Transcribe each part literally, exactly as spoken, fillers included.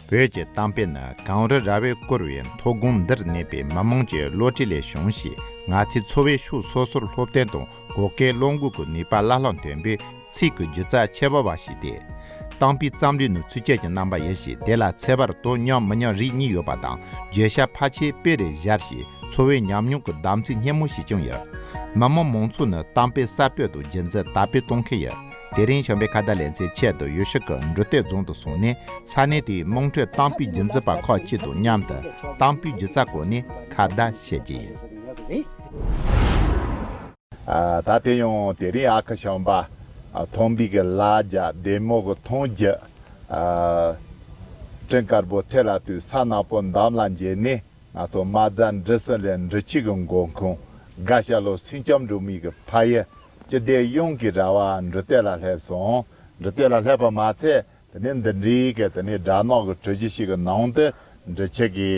བོད་ཀྱི་གཏམ་དཔེ་ནི་གངས་རི་ར་བས་བསྐོར་བའི་མཐོ་སྒང་འདིར་གནས་པའི་མི་དམངས་ཀྱི་བློ་གྲོས་ལས་བྱུང་ཞེས། ང་ཚོའི་འཚོ་བའི་ཕྱོགས་སོ་སོར་སློབ་སྟོན་དང་གོ་སྐལ་བློ་འགུག་གི་ནུས་པ་བླ་ལྷག་འཐོན་པའི་ཚིག་གི་སྒྱུ་རྩལ་ཆེ་བ་བ་ཞིག་སྟེ། གཏམ་དཔེ་ཙམ་ལས་ནི་ཚིགས་བཅད་ཀྱི་རྣམ་པ་ཡིན་ཞིང་། དེ་ལ་ཚེག་བར་དོ་མཉམ་མི་མཉམ་རིགས་གཉིས་ཡོད་པ་དང་། བརྗོད་བྱ་ཕལ་ཆེར་དཔེ་རུ་སྦྱར་ཞིང་། འཚོ་བའི་ཉམས་མྱོང་གི་བདམས་ཚིག་སྙན་མོ་ཞིག་ཀྱང་ཡོད། མི་དམངས་མང་ཚོགས་ནི་གཏམ་དཔེ་གསར་གཏོད་དང་རྒྱུན་འཛིན་དར་སྤེལ་གཏོང་མཁན་ཡོད། དེ་རིང་བྱམས་པའི་ཁ་བརྡ་ལེ་ཚན་ཆེད་དུ་ཡུལ་ཤུལ་གྱི་འབྲི་སྟོད་རྫོང་དུ་སོང་ནས། ས་གནས་དེའི་དམངས་ཁྲོད་གཏམ་དཔེ་རྒྱུན་འཛིན་པ་ཁག་ཅིག་དང་མཉམ་དུ་གཏམ་དཔེ་སྒྱུ་རྩལ་སྐོར་ནས་ཁ་བརྡ་བྱེད་ཀྱི་ཡིན། ཨ། ད་དེ་ཡང་དེ་རིང་ཨ་ཁུ་བྱམས་པ། ཨ། ཐང་པའི་གི་ལ་རྒྱ། སྡེར་མོ་གི་ཐང་རྒྱུད། ཨ། སྤྲིན་དཀར་པོ་ཐེ་ལ་དུས་ས་ནག་པོ་འདམ་ལ་འགྱེལ་ནས། ང་ཚོ་རྨ་རྫ་འབྲི་སྲིན་ལས་འབྲི་ཆུའི་གི་འགོ་ཁུངས། དགའ་ཤ་ལོ་སེང་ལྕམ་འབྲུག་མོའི་གི་ཕ་ཡུལ། སྤྱི་བདེ་གཡང་གི་ར་བ་འབྲི་སྟོད་ལ་སླེབས་སོང་། འབྲི་སྟོད་ལ་སླེབས་པ་མ་ཚད། དེ་ནས་འདི་འདྲའི་གི་དེ་ནས་སྦྲ་ནག་གི་གྲུ་བཞི་ཞིག་གི་ནང་དུ་འབྲི་ཆུ་གི་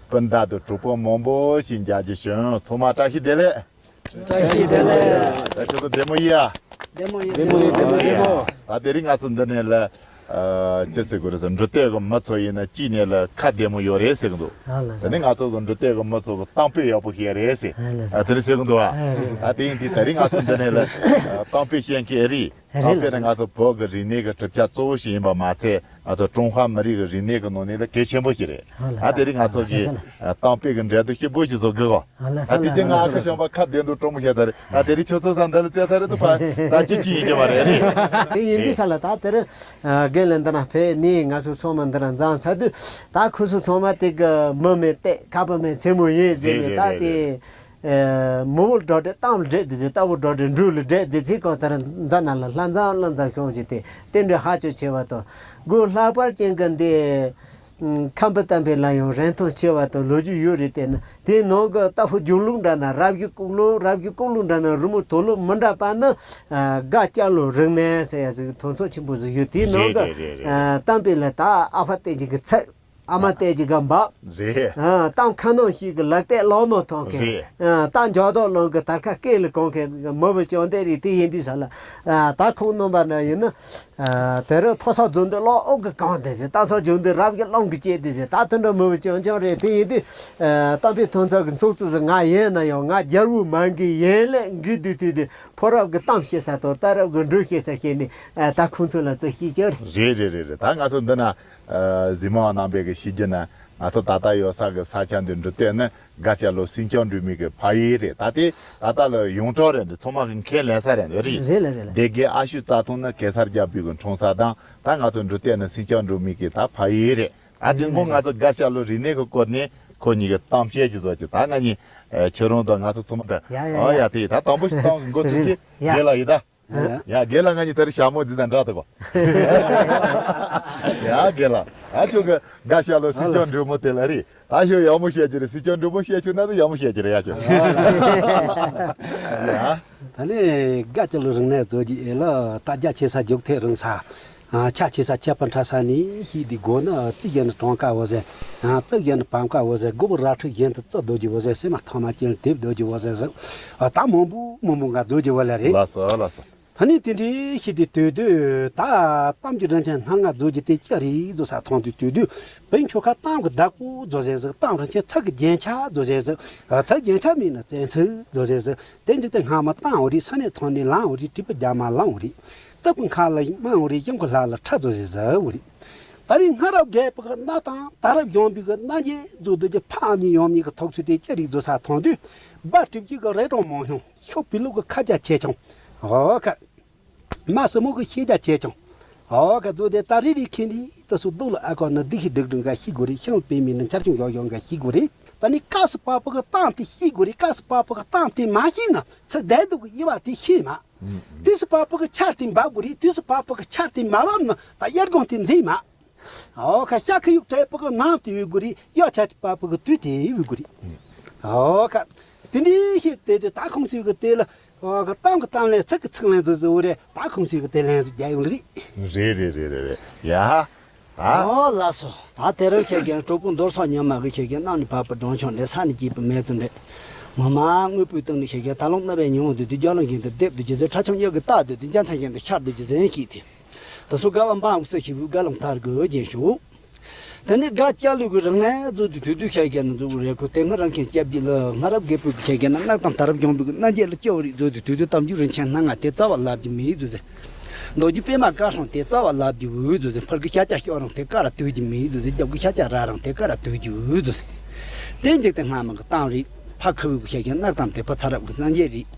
སྤུན་ཟླ་དང་གྲོགས་པོ་མང་པོ་ཞིག་མཇལ་རྒྱུ་བྱུང་། ཚང་མ་བཀྲ་ཤིས་བདེ་ལེགས། བཀྲ་ཤིས་བདེ་ལེགས། ད་ཁྱོད་ཚོ་བདེ་མོ་ཡིན་ཡ། བདེ་མོ་ཡིན། བདེ་མོ་ཡིན། བདེ་མོ་ཡིན། ད་དེ་རིང་ང་ཚོ་འདི་ནས་ལ། ཨ། ཅི་ཟེར་དགོས་རེད་ཟེར། འབྲི་སྟོད་ཀྱི་མི་ཚོ་ཡིན་ན་གཅིག་ནས་ལ་ཁ་བདེ་མོ་ཡོད་རེད་ཟེར་གི་འདུག། ཨ་ལ། དེ་ནས་ང་ཚོ་གི་འབྲི་སྟོད་ཀྱི་མི་ཚོ་གི་གཏམ་དཔེ་ཡག་པོ་ཤེས་རེད་ཟེར། ཨ་ལ། ཨ། དེ་རིང་ཟེར་གི་འདུག་ཨ། ཨ། རེད། ཨ། དེ་ཡིན་དུས་དེ་རིང་ང་ཚོ་འདི་ནས་ལ་གཏམ་དཔེ་བཤད་མཁན་རེད། རེད། གཏམ་དཔེ་ནི་ང་ཚོ་བོད་ཀྱི་རིག་གནས་ཀྱི་གྲུབ་ཆ་གཙོ་བོ་ཞིག་ཡིན་པ་མ་ཚད། ང་ཚོ་ཀྲུང་ཧྭ་མི་རིགས་ཀྱི་རིག་གནས་ཀྱི་ནང་ནས་ལ་གལ་ཆེན་པོ་ཞིག་རེད། ཨ་ལ། ཨ། དེ་རིང་ང་ཚོ་གི་ཨ་གཏམ་དཔེ་གི་འགྲན་བསྡུར་སྐྱིད་པོ་ཞིག་བཟོ་དགོས་གོ། ཨ་ལ། ཨ། དེ་རྗེས་ང་ཨ་ཁུ་བྱམས་པ་ཁ་བདེ་འདུག་སྤྲོ་མོ་བཤད་ཚར་རེད། ཨ། དེ་རིང་ཁྱོད་ཚོ་ས་འདི་ལ་བཙལ་ཚར་རེད་འདུག་པ། ད་ཅི་ཅི་ཡིན་གྱི་མ་རེད། རེད། དེ་ཡིན་དུས་ས་ལ་ད་དེར་རྒན་ལ་འདི་ན་ཕེབས་ནས་ང་ཚོ་ཚང་མ་འདི་ན་འཛོམས་ཚར་དུས། ད་ཁོ་ཚོ་ཚང་མ་དེ་གི་མི་མེད་གཏད། ཁ་པ་མེད་མཚན་མོ་ཡིན་ཟེར་ནས། རེད། ད་རེད། དེ། རེད། ཨེ། མི་བོ་འགྲོ་འདྲེ་གཏམ་འདྲེ་དེ་ཚེ། རྟ་བོ་འགྲོ་འདྲེ་འབྲུག་ལ་འདྲེ་དེ་ཚེ་གང་ལྟར་འདི་ན་ལ་ལྷ་མཛངས་ལྷ་མཛངས་ཤོང་གྱི་དེ་རྟེན་འབྲེལ་ཧ་ཅང་ཆེ་བ་དང་། སྒོ་ལྷག་པར་ཅན་གྱི་འདི། ཨ། ཁམས་པ་གཏམ་དཔེ་ལ་ཡང་རིན་ཐང་ཆེ་བ་དང་ལོ་རྒྱུས་ཡོད་རེད། དེ་ནི་དེའི་ནང་གི་རྟ་ཕོ་རྒྱུག་ལུགས་འདྲ་ན་རབ་རྒྱུག་ལུགས། རབ་རྒྱུག་ལུགས་འདྲ་ན་རི་མོ་དོ་ལུགས་མི་འདྲ་པ་ནི། ཨ། དགའ་སྐྱ་ལོ་རིག་གནས་ཟེར་ཡ་ཟིག་མཐོང་ཚོར་ཆེན་པོ་ཟིག་ཡོད། དེའི་ནང་གི། རེད། རེད། རེད། ཨ། གཏམ་དཔེ་ལ་ད་ཨ་ཕ་བསྟན་འཛིན་གྱི་ཚིག། ཨ་མ་བསྟན་འཛིན་གྱི་འབག། རེད། ཨ། གཏམ་ཁ་ནང་བཞིན་གྱི་ལག་གཏད་ལག་ནང་ཐོག་མཁན། རེད། ཨ། གཏམ་འཇོག་ཐོག་ལོང་གི་དར་ཁ་སྐེ་ལ་གོན་མཁན་མི་བུ་ཅོང་ལྡན་རེད། དེ་ཡིན་དུས་ས་ལ། ཨ། ད་ཁོང་རྣམ་པ་འདྲ་ཡིན་ན། ཨ། དེ་རུ་ཕོ་གསར་རྫོང་དུ་གློག་འོག་གི་གངས་དེ་ཟེར། རྟ་གསར་རྫོང་དུ་རབ་ཀྱི་གླང་གི་སྐྱེས་དེ་ཟེར། ད་དེ་འདྲ་མི་བུ་ཅོང་ཅོང་རེད། དེ་ཡིན་དུས། ཨ། གཏམ་དཔེ་མཐོང་ཚོར་གྱི་ཚོགས་གཙོ་ཟིག་ང་ཡིན་ན་ཡང་། ང་རྒྱལ་བོ་མ་འགའི་ཡན་ལས་འགའི་དུས་དུས་དེ། ཕོ་རབ་ཀྱི་གཏམ་བཤད་ས་དང་རྟ་རབ་ཀྱི་འགྲོས་བཤད་ས་བཤད་ནས། ཨ། ད་ཁོང་ཚོ་ལ་ཙི་ཤེས་ཀྱི་རེད། རེད། རེད། རེད། རེད། ད་ང་ཚོ་འདི་ན། ཨ། གཟིགས་མོ་བ་རྣམ་པས་གི་ཤེས་ཀྱི་ན། ང་ཚོ་ད་ལྟ་ཡོད་ས་གི་ས་ཆ་འདི་འབྲི་སྟོད་ནི་དགའ་སྐྱ་ལོ་སེང་ལྕམ་འབྲུག་མོའི་གི་ཕ་ཡུལ་རེད། ད་དེ་ད་ལྟ་ལ་ཡོངས་གྲགས་རེད། འདི་ཚང་མ་གི་ཁས་ལེན་ས་རེད། འདི་རེད། རེད་ལ། རེད་ལ། སྡེ་དགེ་ཨ་ཤུ་རྩྭ་ཐང་ནི་གེ་སར་རྒྱལ་པོའི་གི་འཁྲུངས་ས་དང་། ད་ང་ཚོ་འབྲི་སྟོད་ནི་སེང་ལྕམ་འབྲུག་མོའི་གི་ད་ཕ་ཡུལ་རེད། ཨ། དེ་མགོ་ང་ཚོ་དགའ་སྐྱ་ལོ་རིག་གནས་གི་སྐོར་ནས་ཁོ་གཉིས་གི་གཏམ་བཤད་ཅིག་བཟོ་ཅིག། ད་ང་གཉིས། ཨ། ཁྱོད་རང་དང་ང་ཚོ་ཚང་མ་ད། ཡ་ཡ། ཨོ་ཡ། ཡ། དེ་ད་དང་པོ་ཞིག་གཏམ་གི་འགོ་ཚུགས་ཀྱི། རེད་ལ། ཡ། རྒན་ལགས་ཡིན་ད། ཡ། ཡ། རྒན་ལགས་ང་གཉིས་དེར་ཞྭ་མོ་འཛིན་དང་འདྲ་འདུག་གོ། ཡ། རྒན་ལགས། ཨ། ཁྱོད་གི་དགའ་སྐྱ་ལོ་སེང་ལྕམ་འབྲུག་མོ་དེ་ལ་རེད། ད་ཁྱོད་ཡག་མོ་བཤད་ཀྱི་རེད། སེང་ལྕམ་འབྲུག་མོ་བཤད་ཆོག་ན་ད་ཡག་མོ་བཤད་ཀྱི་རེད་ཡ་ཁྱོད། ཡ། ད་ནི་དགའ་སྐྱ་ལོ་རིག་གནས་རྫོགས་ཀྱི་ཨེ་ལ། ད་རྒྱ་ཆེ་ས་རྒྱུག་ཐེག་རིང་ས། ཨ། ཆ་ཆེ་ས་ཁྱད་པར་འཕྲད་ས་ནི་ཤིག་འདི་དགོ་ན། རྩིས་བཞིན་ནི་གྲངས་ཀ་བོ་ཟེར། ཨ། རྩིས་བཞིན་ནི་བམ་ཀ་བོ་ཟེར། དགུ་པོ་ར་ཁྲི་བཞིན་དུ་རྩི་རྡོ་རྗེ་བོ་ཟེར། སེ་མ་ཐང་མ་ཅན་དེབ་རྡོ་རྗེ་བོ་ཟེར་ཟེར། ཨ། ད་མང་པོ་མང་པོ་འགའ་རྫོགས་ཀྱི་བོ་ལ་རེད། ལགས་སོ། ལགས་སོ། ད་ནི་དེ་འདྲའི་ཤིག་དེ་དུས་དུས་ད་གཏམ་གྱི་རིན་ཆེན་སྣ་ལྔ་རྫོགས་ཀྱི་དེ་ཅི་རེད་རྫོགས་ས་མཐོང་དུས་དུས་དུས་བོད་ཆོལ་ཁ་གཏམ་གྱི་བདག་པོ་རྫོགས་ཟེར་ཟེར། གཏམ་རིན་ཆེན་ཚིག་གི་རྒྱན་ཆ་རྫོགས་ཟེར་ཟེར། ཨ། ཚིག་རྒྱན་ཆ་མེད་ན་བཙན་ཚིག་རྫོགས་ཟེར་ཟེར། དེ་འདྲ་དེ་སྔ་མ་བཏང་བ་རེད། ས་གནས་ཐོན་ནས་ལངས་བ་རེད། བྲིས་པ་རྒྱ་མ་ལངས་བ་རེད། རྩིག་པའི་མཁའ་ལ་རྨང་བ་རེད། ཤིང་གི་ལྷ་ལ་ཁྲ་རྫོགས་ཟེར་ཟེར་བ་རེད། ད་རེས་སྔ་རབས་རྒྱལ་པོ་གི་མནའ་དང་ད་རབས་ཡོང་བའི་གི་མནའ་རྒྱལ་རྫོགས་འདུག་གི་ཕ་ཨ་མྱེས་ཡོང་མྱེས་གི་ཐོག་ཚུད་དེ་ཅི་རིགས་རྫོགས་ས་མཐོང་དུས། སྦ་གྲུབ་ཀྱི་གི་རེ་གྲོང་མང་ཉུང་། ཤོག་བུ་ལུག་གི་ཁ་རྒྱ་ཆེ་ཆུང་། ཨོ་ཁ། མ་སྲུ་མོ་གི་ཤེས་རྒྱ་ཆེ་ཆུང་། ཨོ་ཁ། རྫོགས་དེ་ད་རེ་རེ་ཁྱེད་ནི་ད་སུ་རྡོ་ལ་ཨ་ཁོ་ན་སྡིག་ཤི་སྒྲིག་སྒྲིག་འགའ་ཤི་དགོས་རེད། ཤིང་ལ་པད་མི་ནི་འཆར་ཆུང་ཡོག་ཡོག་འགའ་ཤི་དགོས་རེད། ད་ནི་ཀ་སི་པ་པ་གི་གཏམ་དེ་ཤི་དགོས་རེད། ཀ་སི་པ་པ་གི་གཏམ་དེ་མ་ཤི་ན་ཚིག་བདེ་སྡུག་གི་དབྱེ་བ་དེ་ཤེས་མ། དུས་སུ་པ་པ་གི་ཆར་དེ་འབབ་དགོས་རེད། དུས་སུ་པ་པ་གི་ཆར་དེ་མ་བབ་ན་ད་དབྱར་དགུན་དེ་འཛིན་མ། ཨོ་ཁ། ཤ་ཁ་ཡུག་དྲེད་པ་གི་ནམ་དེ་འོས་དགོས་རེད། གཡོ་ཆ་ཅི་པ་པ་གི་དུས་དེ་འོས་དགོས་རེད། ཨོ་ཁ། དེ་འདྲའི་ཤེས་དེ་དེ་ད་ཁོང་ཚོའི་གི་དེ་ལ། ཨོ་ཁ། གཏམ་གི་གཏམ་ལན་ཚིག་གི་ཚིག་ལན་བཟོ་བཟོ་བོ་རེད། ད་ཁོང་ཚོའི་གི་དེ་ལན་བཟོ་རྒྱག་ཡོང་ལེ་རེད། རེད་རེད་རེད་རེད་རེད། ཡ། ཨ། ཨོ་ལགས་སོ། ད་དེ་རིང་ཁྱེད་ཀྱིས་གྲོགས་པོ་མདོར་ས་ཉི་མ་གི་ཁྱེད་ཀྱིས་གནམ་ནས་བབས་པའི་སྦྲང་ཆུང་འདྲ། ས་ནས་སྐྱེས་པའི་མེ་ཙི་འདྲ། མ་མ་དངོས་པོའི་སྟེང་ནས་ཁྱེད་ཀྱིས་ད་ལོ་རྣ་བས་ཉོན་འདུག་དུས། རྒྱ་ལོ་གིན་དུ་སྡེབ་འདུག་ཅི་ཟེར། ཁྲ་ཆུང་གཡག་གིས་བཏགས་འདུག་དུས། འཇའ་ཚོན་གིན་དུ་ཤར་འདུག་ཅི་ཟེར་ཤིག་དེ། དེ་ཚོ་དགའ་བ་འབངས་ཀྱི་སྲི་ཞུ་བའི་དགའ་ལམ་ཐར་དགོས་རྒྱན་ཞུ། དེ་ནས་དགའ་སྐྱ་ལུག་གི་རིང་ལ་རྫོགས་དུས་དུས་དུས་ཤ་རྒྱལ་ན་རྫོགས་རེ་ཁོ་དེ་སྔ་རང་ཁྱེད་སྐྱབས་རྗེ་ལ་སྔ་རབས་རྒད་པོ་གི་ཤ་རྒྱལ་ན་གནག་དང་ད་རབས་གྱོང་པོ་གི་རྣ་རྒྱལ་ལ་སྐྱོ་རིགས་རྫོགས་དུས་དུས་དུས་གཏམ་རྒྱུད་རིན་ཆེན་སྣ་ལྔ་དེ་རྩ་བ་ལབ་རྒྱུ་མེད་རྫོགས་ཟེར། མདོ་རྒྱུད་པད་མ་དཀར་སྲང་དེ་རྩ་བ་ལབ་རྒྱུ་འོས་རྫོགས་ཟེར། ཕར་གི་ཤ་རྒྱལ་སྐྱོ་རང་དེ་ཀ་ར་དོད་རྒྱུ་མེད་རྫོགས་ཟེར། རྒྱབ་གི་ཤ་རྒྱལ་ར་རང་དེ་ཀ་ར་དོད་རྒྱུ་འོས་རྫོགས་ཟེར། དེ་འཇིག་རྟེན་སྔ་མ་གི་གཏམ་རེད། ཕ་ཁུ་བོ་གི་ཤ་རྒྱལ་གནག་དང་དེ་ཕ་ཚ་རབས་གི་སངས་རྒྱས་རེད།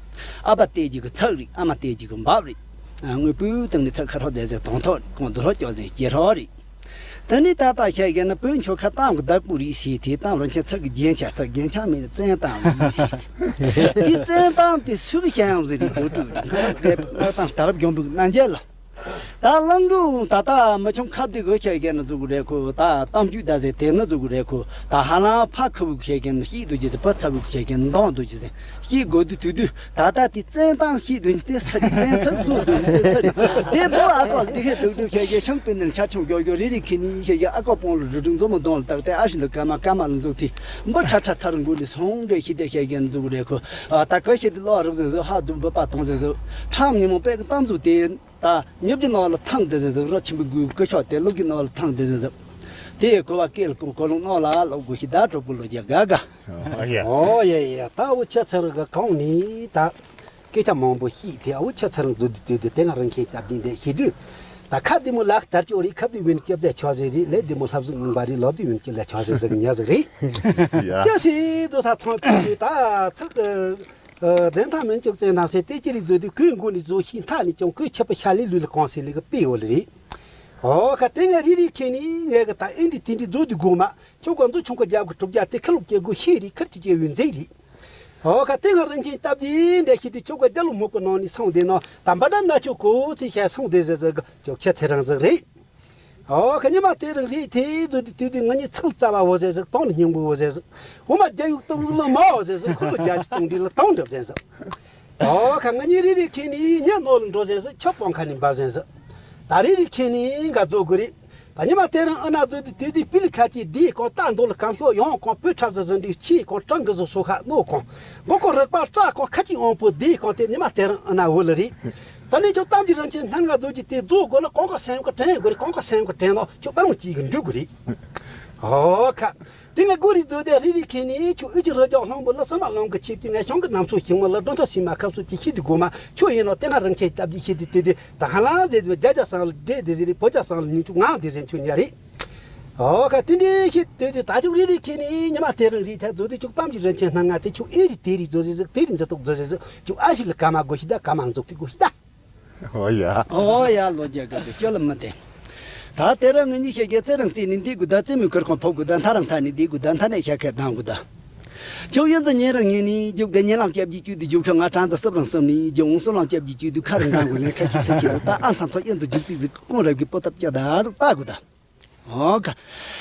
ཨ་ཕ་སྟེ་རྒྱུ་གི་ཚག་རེད། ཨ་མ་སྟེ་རྒྱུ་གི་འབབ་རེད། དངོས་པོའི་སྟེང་ནས་ཚག་ཁ་ཧྲོག་མཛད་ཟེར་དོང་ཐོག་རེད། གོང་དུ་ཧྲོག་སྐྱོ་ཟེར་སྐྱེ་ཧྲོག་རེད། དེ་ནས་ད་ལྟ་ཤ་རྒྱལ་ན་བོན་ཆོལ་ཁ་གཏམ་གི་བདག་པོ་རེད་ཟེར། དེ་གཏམ་རིན་ཆེན་ཚིག་གི་རྒྱན་ཆ་ཚིག་རྒྱན་ཆ་མེད་ན་བཙན་གཏམ་རེད་ཟེར། དེ་བཙན་གཏམ་དེ་སུ་གི་བཤད་ཡོང་ཟེར་རེད། དོ་དྲུག་རེད། ང་རང་གི་ལྟ་སྟངས་ད་རབས་གྱོང་པོ་གི་རྣམ་རྒྱལ་ལ། ད་གླང་འབྲུག་ད་ལྟ་མི་ཆུང་ཁ་བདེ་གི་ཤ་རྒྱལ་ན་རྫོགས་རེ་ཁོ། ད་གཏམ་རྒྱུད་ད་ཟེར་དེ་ནི་རྫོགས་རེ་ཁོ། ད་ཧ་ལམ་ཕ་ཁུ་བོ་གི་ཤ་རྒྱལ་ན་ཤེས་འདུག་རྒྱུ་ཟེར། ཕ་ཚ་བོ་གི་ཤ་རྒྱལ་ན་འདོང་འདུག་རྒྱུ་ཟེར། ཤེས་དགོས་དུས་དུས་དུས་ད་ལྟ་དེ་བཙན་གཏམ་ཤེས་འདུག་དེ་ས་རེད། བཙན་ཚིག་རྫོགས་འདུག་དེ་ས་རེད། དེ་དུ་ཨ་ཀོ་འདི་ཁའི་དུག་དུག་ཤ་རྒྱལ་ཤང་པི་ནལ་ཆ་ཆུང་རྒྱོ་རྒྱོ་རེ་རེ་ཁྱེར་ནས་ཤ་རྒྱལ་ཨ་ཀོ་སྤོང་ལ་རུ་སྒྲིག་མཛོ་མོ་གདོང་ལ་བཏགས་ཏེ་ཨ་ཧྲི་ལ་ཀ་མ་ཀ་མ་ལ་འཛུགས་ཏེ་འབུ་ཁྲ་ཁྲ་ཐར་འགུལ་ནས་སོང་འདྲེ་ཤི་དེ་ཤ་རྒྱལ་ན་རྫོགས་རེ་ཁོ། ད་ག་ཤི་དེ་ལོ་རག་ཟེར་ཟེར། ཧ་ཛུ་འབུ་པ་གཏོང་ཟེར་ཟེར། ཁྲམ་ཉིན་མོ་པད་གི་གཏམ་རྫོགས་དེ། ད་ཉོབ་ཀྱི་ནང་ལ་ཐང་དེ་ཟེར་ཟེར། ར་ཆེན་པོའི་མགོའི་སྐུ་ཤོག་དེ་ལོག་གི་ནང་ལ་ཐང་དེ་ཟེར་ཟེར། དེ་ཡི་གོ་བ་སྐེ་ལ་ཀོང་ཀོ་ལོང་ནང་ལ་ལོག་དགོས་ཤི། ད་གྲོགས་པོ་ལོ་རྒྱ་དགའ་དགའ། ཨོ་ཡ། ཨོ་ཡ་ཡ། ད་འུ་ཆ་ཚ་རུ་ག་གོང་ནི་ད་སྐད་ཆ་མང་པོ་ཤེས་དེ། འུ་ཆ་ཚ་རུ་མཛོད་དུ་དུས་དུ་དེ་ང་རང་ཁྱེད་སྐྱབས་རྗེ་འདས་ཤེས་དུས། ད་ཁ་བདེ་མོ་ལག་དར་ཅོ་རི། ཁ་བདེ་བིན་སྐྱབས་རྫས་ཆོག་ཟེར་རི། ལས་བདེ་མོ་ལྷ་བཟུང་ངང་པ་རི། ལོ་བདེ་བིན་སྐྱབས་རྫས་ཆོག་ཟེར་ཟེར་གི་ཉ་ཟིག་རེད། ཡ། ཅི་ཟེར་དུ་ས་ཐང་དུ་ད་ཚག་གི། ཨ། བདེན་ཐང་མིན་ཀྱང་བཙན་ཐང་ཟེར། དེ་ཅི་རིགས་བཟོས་དུས་ཁོའི་མགོ་ནས་བཟོ་ཤིང་མཐའ་ནས་ཀྱང་ཁོའི་ཆད་པ་ཤ་ལས་ལུས་ལ་གང་ཟེར་ལས་ཀ་དཔེ་འོ་ལ་རེད། ཨོ་ཁ་དེ་ངས་རེ་རེ་ཁྱེར་ནས་ངས་གི་ད་ཨེ་འདྲི་དེ་འདྲི་བཟོ་དུས་དགོས་མ་ཁྱོད་ཀ་མཛོ་ཆུང་ཀ་རྒྱབ་གི་གྲུབ་རྒྱ་དེ་ཁ་ལོག་སྐྱེ་དགོས་ཤེས་རེད། ཁར་གྱི་སྐྱེ་བའི་མཛེས་རེད། ཨོ་ཁ་དེ་ང་རང་ཁྱེད་སྟབས་བདེ་འདྲ་ཤེས་དུས་ཁྱོད་ཀ་རྒྱ་ལོ་མོ་གི་ནང་ནས་སོང་བསྡད་ན་ད་འབའ་སྒྲ་ན་ཆོག་གོ་ཚེ་ཤ་སོང་བསྡད་ཟེར་ཟེར་གི་ཁྱོད་ཁྱད་ཚེ་རང་ཟིག་རེད། ཨོ་ཁ་ཉི་མ་དེ་རིང་རེད་དེ་དུས་དུས་དུས་དུས་ང་གཉིས་ཚང་རྩ་བ་འོ་ཟེར་ཟིག་དང་ནི་སྙིང་པོ་འོ་ཟེར་ཟིག་འོ་མ་རྒྱ་ཡུག་སྟོང་ལ་མ་འོ་ཟེར་ཟིག་ཁོ་ལ་རྒྱ་ཡུག་སྟོང་འདི་ལ་དང་འགྲུབ་ཟེར་ཟིག་ཨོ་ཁ་ང་གཉིས་རེ་རེ་ཁྱེར་ནས་ཉ་ནོར་ལ་འགྲོ་ཟེར་ཟིག་ཆབ་སྤང་ཁ་ནས་འབབ་ཟེར་ཟིག་ད་རེ་རེ་ཁྱེར་ནས་འགའ་རྫོགས་དགོས་རེད། ད་ཉི་མ་དེ་རིང་ཨ་ན་རྫོགས་དུས་དུས་དུས་པི་ལི་ཁ་ཅིག་བསྡད་གང་རྟ་འདོ་ལ་གམ་ཤོག་ཡོང་གང་སྤོས་ཁྲབ་ཟིག་ཟིག་འདྲི་ཆེ་གང་སྤྲང་གི་ཟིག་སོ་ཁ་རྣོ་གང་མགོ་ཁོ་རིག་པ་སྐྲག་གང་ཁ་ཅིག་དབང་པོ་བསྡད་གང་དེ་ཉི་མ་དེ་རིང་ཨ་ན་འོ་ལ་རེད། ད་ནི་ཁྱོད་གཏམ་གྱི་རིན་ཆེན་སྣ་ལྔ་རྫོགས་ཀྱི་དེ་རྫོགས་དགོས་ལ་གང་ག་སེམས་ཀྱི་དྲན་དགོས་རེད། གང་ག་སེམས་ཀྱི་དྲན་ལ་ཁྱོད་པ་རུང་གཅིག་གི་འགྲུལ་དགོས་རེད། ཨོ་ཁ། དེ་ངས་སྒོ་རི་རྫོགས་དེ་རི་རི་ཁེན་ནི་ཁྱོད་ཨུ་ཅི་རི་རྒྱག་ལྷང་པོ་ལ་ས་མ་ལང་གི་ཆེབ་དེ་ངས་ཤང་གི་ནམ་སོ་ཞིང་མ་ལ་སྒྲོ་ཐོ་སི་མ་ཁབ་སོ་ཅི་ཤི་དུ་དགོ་མ་ཁྱོད་ཡིན་ནོ་དེ་ང་རང་ཁྱེད་སྟབས་ཀྱི་ཤི་དུ་དུ་དེ་ད་ཧ་ལང་དེ་དུ་རྒྱ་རྒྱ་སང་ལ་དེ་དེ་ཟེར་རི་བོ་རྒྱ་སང་ལ་ནི་ཐུག་ངང་དེ་ཟེར་ཁྱོད་ཉ་རེད། ཨོ་ཁ་དེ་འདྲའི་ཤི་དེ་དུ་ད་ཁྱོད་རི་རི་ཁེན་ནི་ཉི་མ་དེ་རིང་རི་ཐལ་རྫོགས་དེ་ཁྱོད་གཏམ་གྱི་རིན་ཆེན་སྣ་ལྔ་དེ་ཁྱོད་ཨེ་རི་དེ་རི་རྫོགས་ཟེར་ཟིག་དེ་རི་འཛི་ཏོག་རྫོགས་ཟེར་ཟིག་ཁྱོད་ཨ་ཤི་ལ་ཀ་མ་དགོ་ཤི་ད་ཀ་མ་འཛོག་དེ་དགོ་ཤི་ད། ཨོ་ཡ། ཨོ་ཡ་ལོ་རྒྱ་དགའ་དེ་ཁྱོད་ལ་མི་བསྟན། ད་དེ་རིང་ངེད་གཉིས་ཤེད་ཀྱི་རྩེ་རིང་རྩེ་ནས་འདི་དགུ་ད་རྩེ་མོའི་ཁུར་ཁོང་ཕོབ་དགུ་ད་མཐའ་རང་མཐའ་ནས་འདི་དགུ་ད་མཐའ་ནས་ཤ་ཁད་ལྡང་དགུ་ད། ཁྱོད་ཡིན་ཙི་ཉེ་རིང་ངེད་ནས་རྒྱུག་དེ་ཉེ་ལམ་སྐྱབས་ཀྱི་བཅུད་དུ་རྒྱུག་ཁྱོད་ང་གྲང་ཙི་སྲིབ་རང་སྲིབ་ནས་རྒྱུག་འོང་སྲིབ་ལམ་སྐྱབས་ཀྱི་བཅུད་དུ་ཁ་རིང་ལྡང་དགུ་ལས་ཁ་ཆེ་ས་ཆེ་ས་ད་ཨ་མཚམས་ཚོ་ཡིན་ཙི་རྒྱུག་ཙིག་ཙིག་ཀོང་རབ་ཀྱི་པོ་ཏབ་སྐྱ་ད་ཟིག་ད་དགུ་ད། ཨོ་ཁ།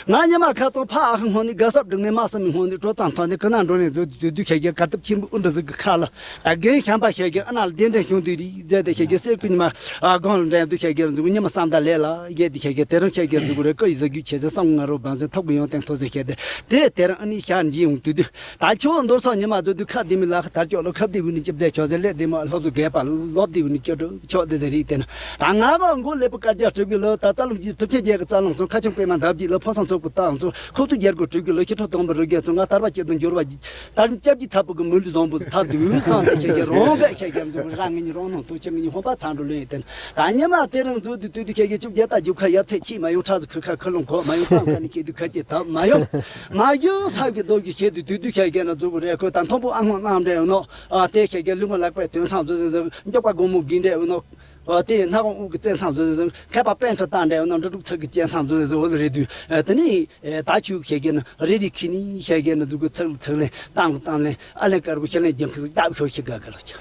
ང་ཉི་མ་ཁ་ཚོ་ཕ་ཨ་ཁུ་སྔོན་ནས་དགའ་སབ་སྒྲིག་ནས་མ་བསམ་མི་སྔོན་ནས་དྲོ་ཙམ་ཐོག་ནས་ཀི་ན་འགྲོ་ནས་བཟོ་དུས་དུས་ཤ་རྒྱལ་གར་སྟབས་ཆེན་པོའི་དབུ་འདྲ་ཟིག་གི་ཁ་ལ་ད་རྒན་ཤམ་པ་ཤ་རྒྱལ་ཨ་ན་ལ་གདན་འདྲེན་བྱུང་དུས་རིག་མཛད་དེ་ཤ་རྒྱལ་སེར་ཀུ་ཉི་མ་ཨ་སྒང་ལ་འདྲེན་དུས་ཤ་རྒྱལ་འཛུགས་ཉི་མ་བསམ་ད་ལས་ལ་ཡས་དེ་ཤ་རྒྱལ་དེ་རིང་ཤ་རྒྱལ་འཛུགས་རེ་ཀི་ཡི་ཟ་རྒྱུ་ཆེ་ཟེར་བསམ་ང་རོ་བང་ཟེར་ཐོབ་གི་ཡོང་སྟེང་ཐོ་ཟེར་བཤད་དེ་དེ་དེ་རིང་ཨ་ནི་ཤ་འཇི་ཡོང་དུས་དུས་ད་ཁྱོད་མདོར་སོགས་ཉི་མ་བཟོ་དུས་ཁ་བདེ་མི་ལ་ཁ་དར་ཀྱོག་ལོ་ཁ་བདེ་བུ་ནི་སྐྱབས་མཛད་ཆོག་ཟེར་ལས་བདེ་མ་ལྷོབ་བཟོ་རྒས་པ་ལོབ་བདེ་བུ་ནི་སྐྱོ་གྲོགས་ཆོག་དེ་ཟེར་རིག་དེ་ན། ད་ང་བ་མགོ་ཀླད་པ་དཀར་རྒྱག་གྲུབ་ཀྱི་ལོ་ད་རྩ་རླུང་གི་གྲུབ་ཆེན་རྒྱལ་གྱི་རྩ་རླུང་སོང་ཁ་ཆུང་པད་མ་འདབ་ཀྱི་ལོ་ཕོ་སང་ཚོགས་པའི་རྟགས་སོང་ཁོག་ཏུ་རྒྱལ་སྒོ་གྲུབ་ཀྱི་ལོ་ཤི་ཁྲོ་སྟོང་པ་རུ་རྒྱལ་སོང་ང་དར་བ་སྐྱེ་དང་འབྱོར་བ་དར་སྐྱབས་ཀྱི་ཐབ་པུ་གི་མུ་ལི་བཟང་པོ་ཐབ་དུ་འུ་སང་དེ་ཤེས་ཀྱི་རོང་བས་ཤེས་ཀྱི་འཛུགས་རང་ངེད་གཉིས་རོང་ནང་དུ་ཆེ་ངེད་གཉིས་ཧོན་པ་ཚང་འགྲོ་ལོན་ཡོད་དེ་ན་ད་ཉི་མ་དེ་རིང་འཛུགས་དུས་དུས་དུས་ཤེས་ཀྱི་བཅུ་བརྒྱད་ད་རྒྱུག་ཁ་ཡབ་ཐེ་ཆི་མ་ཡོང་ཁྲག་ཟི་ཁུ་ཁ་ཁུ་ལོང་ཁོ་མ་ཡོང་ཁྲག་ཁ་ནི་ཁྱེད་དུས་ཁ་ཅེ་ཐབ་མ་ཡོང་མ་ཡོང་ཚབ་ཀྱི་རྡོ་རྒྱུ་ཤེས་དུས་དུས་དུས་ཤེས་ཀྱི་ན་འཛུགས་རེ་ཁོ་ད་མཐོན་པོ་ཨ་སྔོན་གནང་འདྲ་ཡོད་ནོ། ཨ་དེ་ཤེས་ཀྱི་ལུས་ངོ་ལག་པའི་དོན་ཚང་འཛུགས་ཟི་ཟི་མགྱོགས་པ་དགོང་མོ་གིན་འདྲ་ཡོད་ནོ། ཨོ་དེ་ཡི་སྣ་ཁོང་དབུགས་ཀྱི་བཙན་མཚམས་བཟོ་ཟེར་ཟེར་མཁས་པ་པཎ་ཆེན་བཏང་འདྲ་ཡོད་ན་འབྲུ་དྲུག་ཚིག་གི་སྤྱན་མཚམས་བཟོ་ཟེར་ཟེར་འོ་ལ་རེད་དུས་དེ་ནི་ད་ཆུ་ཤེས་ཀྱི་ན་རེ་རེ་ཁི་ནི་ཤེས་ཀྱི་ན་འཛུགས་གི་ཚིག་ལ་ཚིག་ལེན་བཏང་གི་བཏང་ལེན་ཨ་ལེ་དཀར་པོ་ཤ་ལེན་རྒྱབ་ཁི་ཟིག་སྟབས་ཤོག་ཤི་དགའ་དགའ་ལ་ཆ།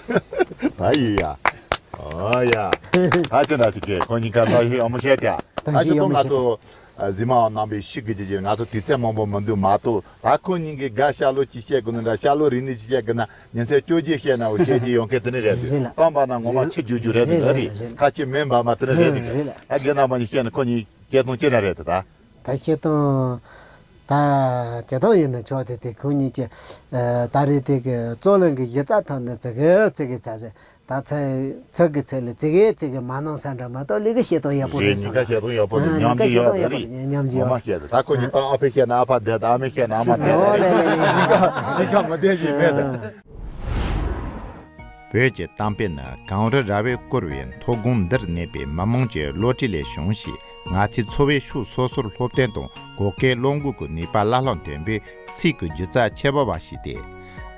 ད་ཡི་ཡ། ཨོ་ཡ། ད་ཅི་འདྲ་ཞིག་གི་ཁོ་གཉིས་ཀ་ད་ཡི་ཨ་མོ་བཤད་དེ་ད་ད་ཤི་ཡི་ཨ་མོ་ང་བཤད་ཚོ། ཨ་གཟིགས་མོ་བ་རྣམ་པས་ཤིག་གི་ཅི་ཅི་ང་ཚོ་དུས་ཚོད་མང་པོ་མི་འདུག་མ་གཏོགས་ད་ཁོ་གཉིས་ཀྱིས་དགའ་ཤ་ལོ་ཅི་བཤད་དགོས་ནི་འདྲ་ཤ་ལོ་རིག་ནི་ཅི་བཤད་དགོས་ན་ཉིན་མཚན་བཅོ་བརྒྱད་བཤད་ན་འོ་བཤད་ཀྱི་ཡོང་མཁན་དེ་ནི་རེད་འདུག་རེད་ལ། གཏམ་པ་ན་ངོ་མ་ཆི་རྒྱུ་རྒྱུ་རེད་འདུག་ད་རེད་རེད་རེད། ཁ་ཆེ་མིན་པ་མ་དེ་ནི་རེད་འདུག་རེད་ལ། ཨ་རྒན་རྣམ་པ་གཉིས་བཤད་ན་ཁོ་གཉིས་བཤད་སྟངས་ཅི་འདྲ་རེད་དེ་ད། ད་བཤད་སྟངས་ད་བྱེད་སྟངས་ཡིན་ན་ཆོག་དེ་དེ་ཁོ་གཉིས་ཀྱི་ད་རེད་དེ་གི་རྩོད་གླེང་གི་གཞི་རྩ་ཐོག་ནས་ཙི་གི་ཙི་གི་ཚ་ཟེར། ད་ཚེ་ཚིག་གི་ཚེ་ལ་ཙི་གེ་ཙི་གེ་མ་གནང་ས་འདྲ་མ་གཏོགས་ལས་ཀ་བྱེད་སྟངས་ཡག་པོ་རེད་རེད། སོང་། ཉེན་ཁ་བྱེད་སྟངས་ཡག་པོ་རེད། ཨ། ཉམས་ཉེན་ཁ་ཀྱི་བྱེད་ཡག་སྟངས་ཡག་པོ་རེད། རེད། ཉམས་ཀྱི་ངོ་མ་ཡག་བཤད་དེ། ད་ཁོ་གཉིས་ཨ་ཕ་བཤད་ན་ཨ་ཕ་བསྡད། ད་ཨ་མ་བཤད་ན་ཨ་མ་བསྡད། ཨོ་ལེ་ལེ་ལེ། ཉེན་ཁ་མི་བདེ་ཞིག་མེད་དེ། ཨ། བོད་ཀྱི་གཏམ་དཔེ་ནི་གངས་རི་ར་བས་བསྐོར་བའི་མཐོ་སྒང་འདིར་གནས་པའི་མི་དམངས་ཀྱི་བློ་གྲོས་ལས་བྱུང་ཞེས། ང་ཚོས་འཚོ་བའི་ཕྱོགས་སོ་སོར་སློབ་སྟོན་དང་གོ་སྐལ་བློ་འགུག་གི་ནུས་པ་བླ་ལྷག་འདོན་པའི་ཚིག་གི་སྒྱུ་རྩལ་ཆེ་བ་བ་ཞིག་སྟེ།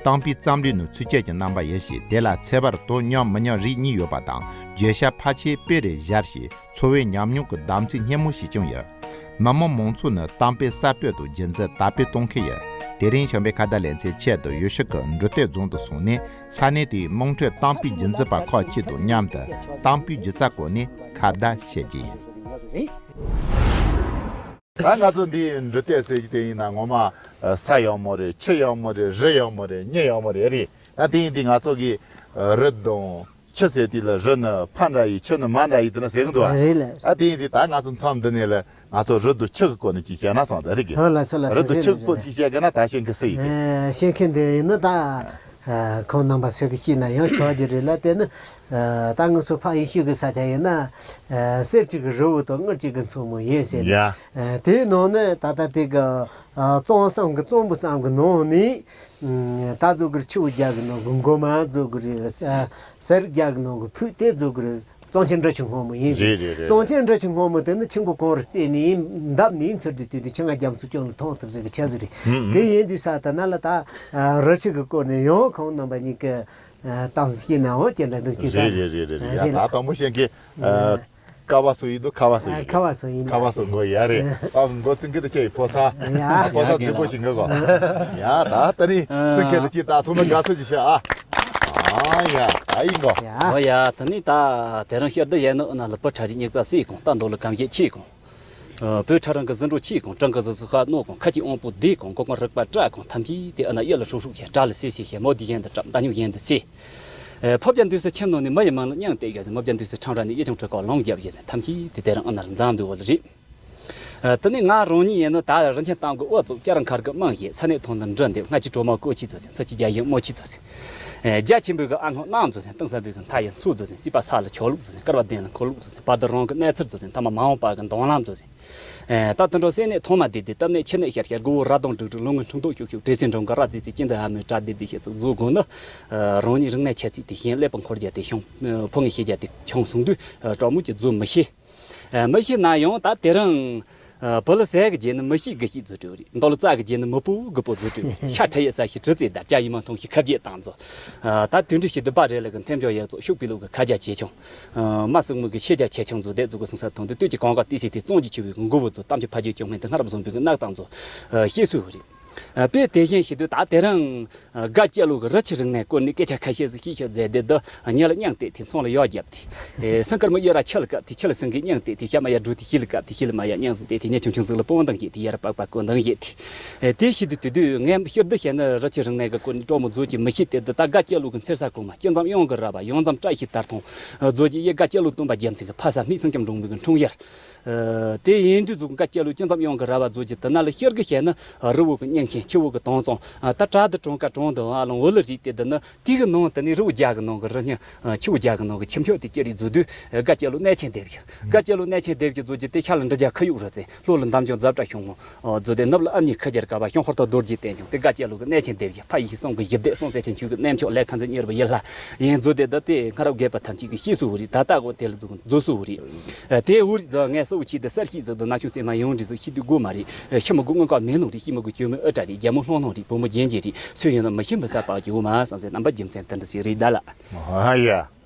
གཏམ་དཔེའི་རྩོམ་རིག་ནི་ཚིགས་བཅད་ཀྱི་རྣམ་པ་ཡིན་ཞིང་། དེ་ལ་ཚེག་བར་དོ་མཉམ་མི་མཉམ་རིགས་གཉིས་ཡོད་པ་དང་། བརྗོད་བྱ་ཕལ་ཆེར་དཔེ་རུ་སྦྱར་ཞིང་། འཚོ་བའི་ཉམས་མྱོང་གི་བདམས་ཚིག་སྙན་མོ་ཞིག་ཀྱང་ཡོད། མི་དམངས་མང་ཚོགས་ནི་གཏམ་དཔེ་གསར་གཏོད་དང་རྒྱུན་འཛིན་དར་སྤེལ་གཏོང་མཁན་ཡོད། དེ་རིང་བྱམས་པའི་ཁ་བརྡ་ལེ་ཚན་ཆེད་དུ་ཡུལ་ཤུལ་གྱི་འབྲི་སྟོད་རྫོང་དུ་སོང་ནས། ས་གནས་དེའི་དམངས་ཁྲོད་གཏམ་དཔེ་རྒྱུན་འཛིན་པ་ཁག་ཅིག་དང་མཉམ་དུ་གཏམ་དཔེའི་སྒྱུ་རྩལ་སྐོར་ནས་ཁ་བརྡ་བྱེད་ཀྱི་ཡིན། ད་ང་ཚོ་འདིའི་འབྲི་སྟོད་ཟེར་གྱི་དེ་ཡིན་ན་ངོ་མ་ས་ཡག་མོ་རེད། ཆུ་ཡག་མོ་རེད། རི་ཡག་མོ་རེད། མྱི་ཡག་མོ་རེད། རེད། ད་དེ་ཡིན་དུས་ང་ཚོ་གི་རི་དང་ཆུ་ཟེར་དུས་ལ་རི་ནི་ཕ་འདྲ་ཡིན། ཆུ་ནི་མ་འདྲ་ཡིན་དེ་འདྲ་ཟེར་གི་འདུག་བ། རེད་ལ། ད་དེ་ཡིན་དུས་ད་ང་ཚོ་མཚམས་འདི་ནས་ལ་ང་ཚོ་རི་དང་ཆུ་གི་སྐོར་ནས་ཅིག་བཤད་ན་བསམ། ད་རེད་གི། ཧོ་ལ་སོ་ལ། རི་དང་ཆུ་གི་སྐོར་ཅིག་བཤད་གི་ན་ད་ཤེས་མཁན་སུ་ཡིན་གི། ཨེ། ཤེས་མཁན་དེ་ཡིན་ན་ད། ཨ། ཁོང་རྣམ་པ་ཟེར་གི་ཤེས་ན་ཡང་ཆོག་རྒྱུ་རེད་ལ། དེ་ནི། ཨ། ད་ང་ཚོ་ཕ་ཡུལ་ཤུལ་གི་ས་ཆ་ཡིན་ན། ཨ། གསེར་གཅིག་གི་རི་བོ་དང་དངུལ་གཅིག་གི་མཚོ་མོ་ཡིན་ཟེར་ནས། ཡ། ཨ། དེའི་ནང་ནས་ད་ལྟ་དེ་གི། ཨ། རྫོང་གསུམ་གི་རྫོང་བུ་གསུམ་གི་ནང་ནས། ཨ། ད་བཟོ་གི་རེད། ཆུ་བོ་རྒྱག་གི་ནང་གི་མགོ་མ་བཟོ་གི་རེད། ཨ། ཟེར་རྒྱག་གི་ནང་གི་ཕུད་དེ་བཟོ་གི་རེད། གཙང་ཆེན་འབྲི་ཆུ་སྔོན་མོ་ཡིན་ཟེར། རེད་རེད་རེད། གཙང་ཆེན་འབྲི་ཆུ་སྔོན་མོ་དེ་ནི་ཆུ་མགོ་གངས་རི་རྩེ་ནས་འདབས་ནས་ཚུར་དུ་དུས་དུས་ཆུ་རྔ་རྒྱ་མཚོ་ཀྱང་ལ་ཐོན་ཐུབ་ཟེར་གི་ཆ་ཟིག་རེད། ཧུམ་ཧུམ། དེ་ཡིན་དུས་ས་དེ་ན་ལ་ད། ཨ། རི་ཆུ་གི་སྐོར་ནས་ཡང་ཁོང་རྣམ་པ་གཉིས་ཀྱི། ཨ། གཏམ་ཞིག་ནའང་ཅི་འདྲ་འདུག་ཅི། རེད་རེད་རེད་རེད། ཡ། རེད་ལ། ད་དང་པོ་བཤད་མཁན། ཨ། ཀ་བ་སུ་ཡིན་འདུག་ཀ་བ་སུ་ཡིན། ཨ། ཀ་བ་སུ་ཡིན། ཀ་བ་སུ་མགོ་ཡ་རེད། ཨ། མགོ་ཚིག་གི་དུ་ཁྱེད་ཡི་ཕོ་ས། ཡ། ཕོ་ས་རྫིག་པོ་ཞིག་ངེ་གོ། ཡ། ད་ད་ནི་སུ་ཁྱེད་དུ་ཅི་ད་ཚོ་མི་དགའ་སུ་ཅི་བྱ་ཨ། ཨ་ཡ། ད་ཡིན་གོ། ཡ། ཨོ་ཡ། ད་ནི་ད་དེ་རིང་ཤར་འདི་ཡས་ནི་ཨ་ན་ལ་བུ་ཁྲ་རིག་སྙིགས་རྩ་སྲིད་གོང་། རྟ་འདོ་ལ་གམ་ཞེ་ཆེ་གོང་། ཨ། བོད་ཁྲ་རང་གི་ཟི་འགྲོ་ཆེ་གོང་། བྲང་གི་ཟི་སུ་ཤ་གནོད་གོང་། ཁ་ཅིག་དབང་པོ་བདེ་གོང་། མགོ་རྐང་རིག་པ་བཀྲ་གོང་། ཐམས་ཅད་དེ་ཨ་ན་གཡུ་ལ་ཧྲུག་ཧྲུག་བྱས། བྲག་ལ་སིལ་སིལ་བྱས། མོ་དེ་བཞིན་དུ་བྲབ། མདའ་སྨྱུག་བཞིན་དུ་སེ། ཨ། ཕོ་བརྒྱ་འདུས་སུ་ཁྱིམ་ནང་ནས། མི་ཡི་མིང་ལ་སྙིང་གཏད་བཞག་ཟིན། མོ་བརྒྱ་འདུས་སུ་ཁྲང་ར་ནས། གཡུ་ཆུང་ཁྲི་ཀའོ་ལོང་བརྒྱབ་བཞག་ཟིན། ཐམས་ཅད་དེ་དེ་རིང་ཨ་ན་ལ་འཛམ་བུའི་འོག་ལ་རེད། ཨ། དེ་ནས་ང་རང་ཉིད་ཡིན་ནོ་ད་རིན་ཆེན་གཏམ་གྱི་དབུ་བཙུགས། སྐྱ་རེངས་མཁར་གྱི་རྨང་བཞེས། ས་གནས་ཐོག་ནས་འབྲི་འདེབས། སྔ་ཕྱི་གྲོ་མ་བཀོལ་ཆས་བཟོ་ཟིན། ཚུལ་ཁྲིམས་རྒྱ་ཡན་དམོད་ཆས་བཟོ་ཟིན། ཨ། རྒྱ་ཆེན་པོའི་གི་ཨ་སྔོན་གནམ་བཟོ་ཟིན། གཏིང་ཟབ་པོའི་གི་མཐའ་ཡི་མཚོ་བཟོ་ཟིན། སྲིད་པ་ས་ལ་ཆོག་ལུགས་བཟོ་ཟིན། སྐལ་བ་ལྡན་ལ་འཁོར་ལུགས་བཟོ་ཟིན། བར་དུ་རང་གི་གནས་ཚུལ་བཟོ་ཟིན། ཐ་མ་མ་འོངས་པ་གི་མདུན་ལམ་བཟོ་ཟིན། ཨེ། ད་དུད་འགྲོ་སེམས་ནད་ཐོག་མ་བསྡད་དེ། གཏམ་ནད་ཁྱི་ནད་ཤར་ཤར། མགོ་བོ་རྭ་དང་འགྲིག་འགྲིག། ལོ་ངོ་ཁྲི་འདོགས་ཤུག་ཤུག། བྲེ་སེར་འབྲོང་གི་རྭ་རྩེ་རྩེ། གཅན་གཟན་ཨ་མའི་སྐྲ་རྡེབ་རྡེབ་བྱས་ཚུལ་བཟོ་དགོས་ན། ཨ། རང་ཉིད་རིག་གནས་འཆད་ཚུལ་དེ་ཤེས། ཀླད་པ་འཁོར་རྒྱ་དེ་ཤོང་། ཨ། ཕོ་ངས་ཤེས་རྒྱ་དེ་ཤོང་གསུངས་དུས། ཨ། དྲང་མོ་ཅིག་བཟོ་མི་ཤེས། ཨ། མི་ཤེས་ན་ཡང་ད་དེ་རིང་། ཨ། བུ་ལ་ཟས་ཀྱི་རྗེས་ནི་མི་ཤེས་དགུ་ཤེས་བཟོ་འགྲོ་རེད། མདོ་ལ་རྩ་གི་རྗེས་ནི་མི་པོ་དགུ་པོ་བཟོ་འགྲོ་རེད། ཤ་ཁྲ་ཡི་ས་ཤི་གྲི་རྩེ་དར། སྐྱ་ཡི་མ་མཐོང་ཤི་ཁ་བརྒྱད་བཏང་བཟོ། ཨ། ད་དུས་འགྲོ་ཤི་དུ་པ་རེ་ལ་གི་འཐེན་འཇོག་ཡག་བཙོག། ཤུག་པི་ལུག་གི་ཁ་རྒྱ་ཆེ་ཆུང་། ཨ། མ་སྲུ་མོ་གི་ཤེས་རྒྱ་ཆེ་ཆུང་བཟོ་དེ་བཟོ་གི་སོང་ས་མཐོང་དུས། སྟོད་ཀྱི་གངས་དཀར་ཏི་སེ་དེ་གཙང་གྱི་ཆུ་བོའི་མགོ་བོ་བཟོ། གཏམ་གྱི་ཕ་རྒྱུད་སྐྱོང་མཁན་དེ་སྔར་བཟུང་པའི་གི་རྣག་གཏམ་བཟོ། ཨ། ཤེས་སུ་རེད། ཨ། དཔེ་དེ་བཞིན་ཞིག་དུས་ད་དེ་རིང་། ཨ། དགའ་སྐྱིད་ལོ་གི་རི་ཆུ་རིག་གནས་སྐོར་ནས་སྐད་ཆ་ཁ་ཤས་ཤིག་ཤིག་ཤོད་མཛད་དེ། འདི་ཉལ་ལ་སྙིང་གཏད་དེ། མཚོ་ལ་ཡར་བརྒྱབ་སྟེ། ཨེ། སེང་དཀར་མོ་གཡུ་རལ་ཆུ་ལ་བཀབ་སྟེ། ཆུ་ལ་སེང་གེ་སྙིང་གཏད་དེ། ཤ་མ་ཡར་འགྲོ་དེ་ཤི་ལ་བཀབ་སྟེ། ཤི་ལ་མ་ཡར་སྙིང་ཟིག་གཏད་དེ། ཉེ་ཆུང་ཆུང་ཟིག་ལ་སྤོང་དང་བྱེད་དེ། ཡར་པག་པ་བསྐོན་དང་བྱེད་དེ། ཨེ། དེ་ཤི་དུས་དུས་དུས་ངས་ཤི་དུས་བཤད་ན་རི་ཆུ་རིག་གནས་ཀྱི་སྐོར་ནས་སྤྲོ་མོ་མཛོད་ཀྱི་མི་ཤེས་ཏེ། འདི་ད་དགའ་སྐྱིད་ལོ་གི་མཚེར་ས་གོང་མ། སྐྱིད་འཛོམས་གཡང་གི་ར་བ། གཡང་འཛོམས་བཀྲ་ཤིས་དར་ཐང་། ཨ། མཛོད་ཀྱི་ཡེ་དགའ་སྐྱིད་ལོ་སྟོན་པ་རྒྱལ་མཚན་གྱི་ཕ་ས། སྨད་སེང་ལྕམ་འབྲོང་མོ་གི་འཁྲུངས་ཡུལ། ཨ། དེ་ཡིན་དུས་ཙུག་དགའ་སྐྱིད་ལོ་སྐྱིད་འཛོམས་གཡང་གི་ར་བ་མཛོད་ཀྱི་དེ་ན་ལ་ཤི་དགུ་བཤད་ན། ཨ། རི་བོ་གི་སྙིང་ཆེན། ཆུ་བོ་གི་དྭངས་གཙང་། ཨ། ད་བྲག་འདི་གྲོང་ཁ་གྲོང་འདི་ཨ་ལང་འོ་ལ་རིག་སྟེ། འདི་ནི་དེ་གི་ནང་དེ་ནི་རི་བོ་རྒྱ་གི་ནང་གི་རི་སྙིང་། ཨ། ཆུ་བོ་རྒྱ་གི་ནང་གི་ཁྱུ་མཆོག་དེ་སྐྱེ་རིགས་མཛོད་དུས། ཨ། དགའ་སྐྱིད་ལོ་གནས་ཆེན་སྡེ་བཞི། དགའ་སྐྱིད་ལོ་གནས་ཆེན་སྡེ་བཞི་མཛོད་ཀྱི་དེ། ཤར་ལ་འབྲི་རྒྱལ་ཁ་ཡུག་རི་རྩེ། ལྷོ་ལ་འདམ་ལྗོངས་རྫ་བྲག་ཤོང་ངོ་། ཨོ། མཛོད་དེ་ནུབ་ལ་ཨ་མྱེས་ཁུ་རྒྱལ་ཀ་བ། བྱང་ཧོར་ཐོག་རྡོ་རྗེ་བསྟན་ལྗོངས། དེ་དགའ་སྐྱིད་ལོ་གི་གནས་ཆེན་སྡེ་བཞི། ཕ་ཡེ་ཤེས་གསུམ་གི་ཞི་བདེ། སྲོང་བཙན་ཆུ་གི་གནས་མཆོག་ལས། ཁ་འཛིན་གཉེར་པ་ཡུལ་ལྷ་ཡིན་མཛོད་དེ། ད་དེ་སྔ་རབས་རྒས་པ་ཐམས་ཅད་ཀྱི་ཤེས་སུ་རེད། ད་ལྟ་གོ་དེ་ལ་འཛུགས་འཛུགས་སུ་རེད། ཨ། དེ་འུ་རིག་རྫོགས་ངས་སུ་ཆེ་དེ་གསར་ཤེས་ཟིག་དང་ན་ཆུང་སེམས་མ་ཡོང་འདྲི་ཟིག་ཤེས་དུས་དགོས་མ་རེད། ཤི་མི་དགོས་དངུལ་ཀ་མེ་ལོང་རེད། ཤི་མི་དགོས་གྱོ་མེད་ཨུ་ཏྲ་རེད། རྒྱ་མོ་ལྷོང་ལྷོང་རེད། བུ་མོ་རྒྱན་རྒྱན་རེད། སུ་ཡིན་ན་མི་ཤེས་མི་ཟ་པག་གྱི་འོ་མ་བསམ་ཟེར། རྣམ་པ་རྒྱུ་མཚན་དེ་འདྲ་ཞིག་རེད་ད་ལ། ཨ་ཡ།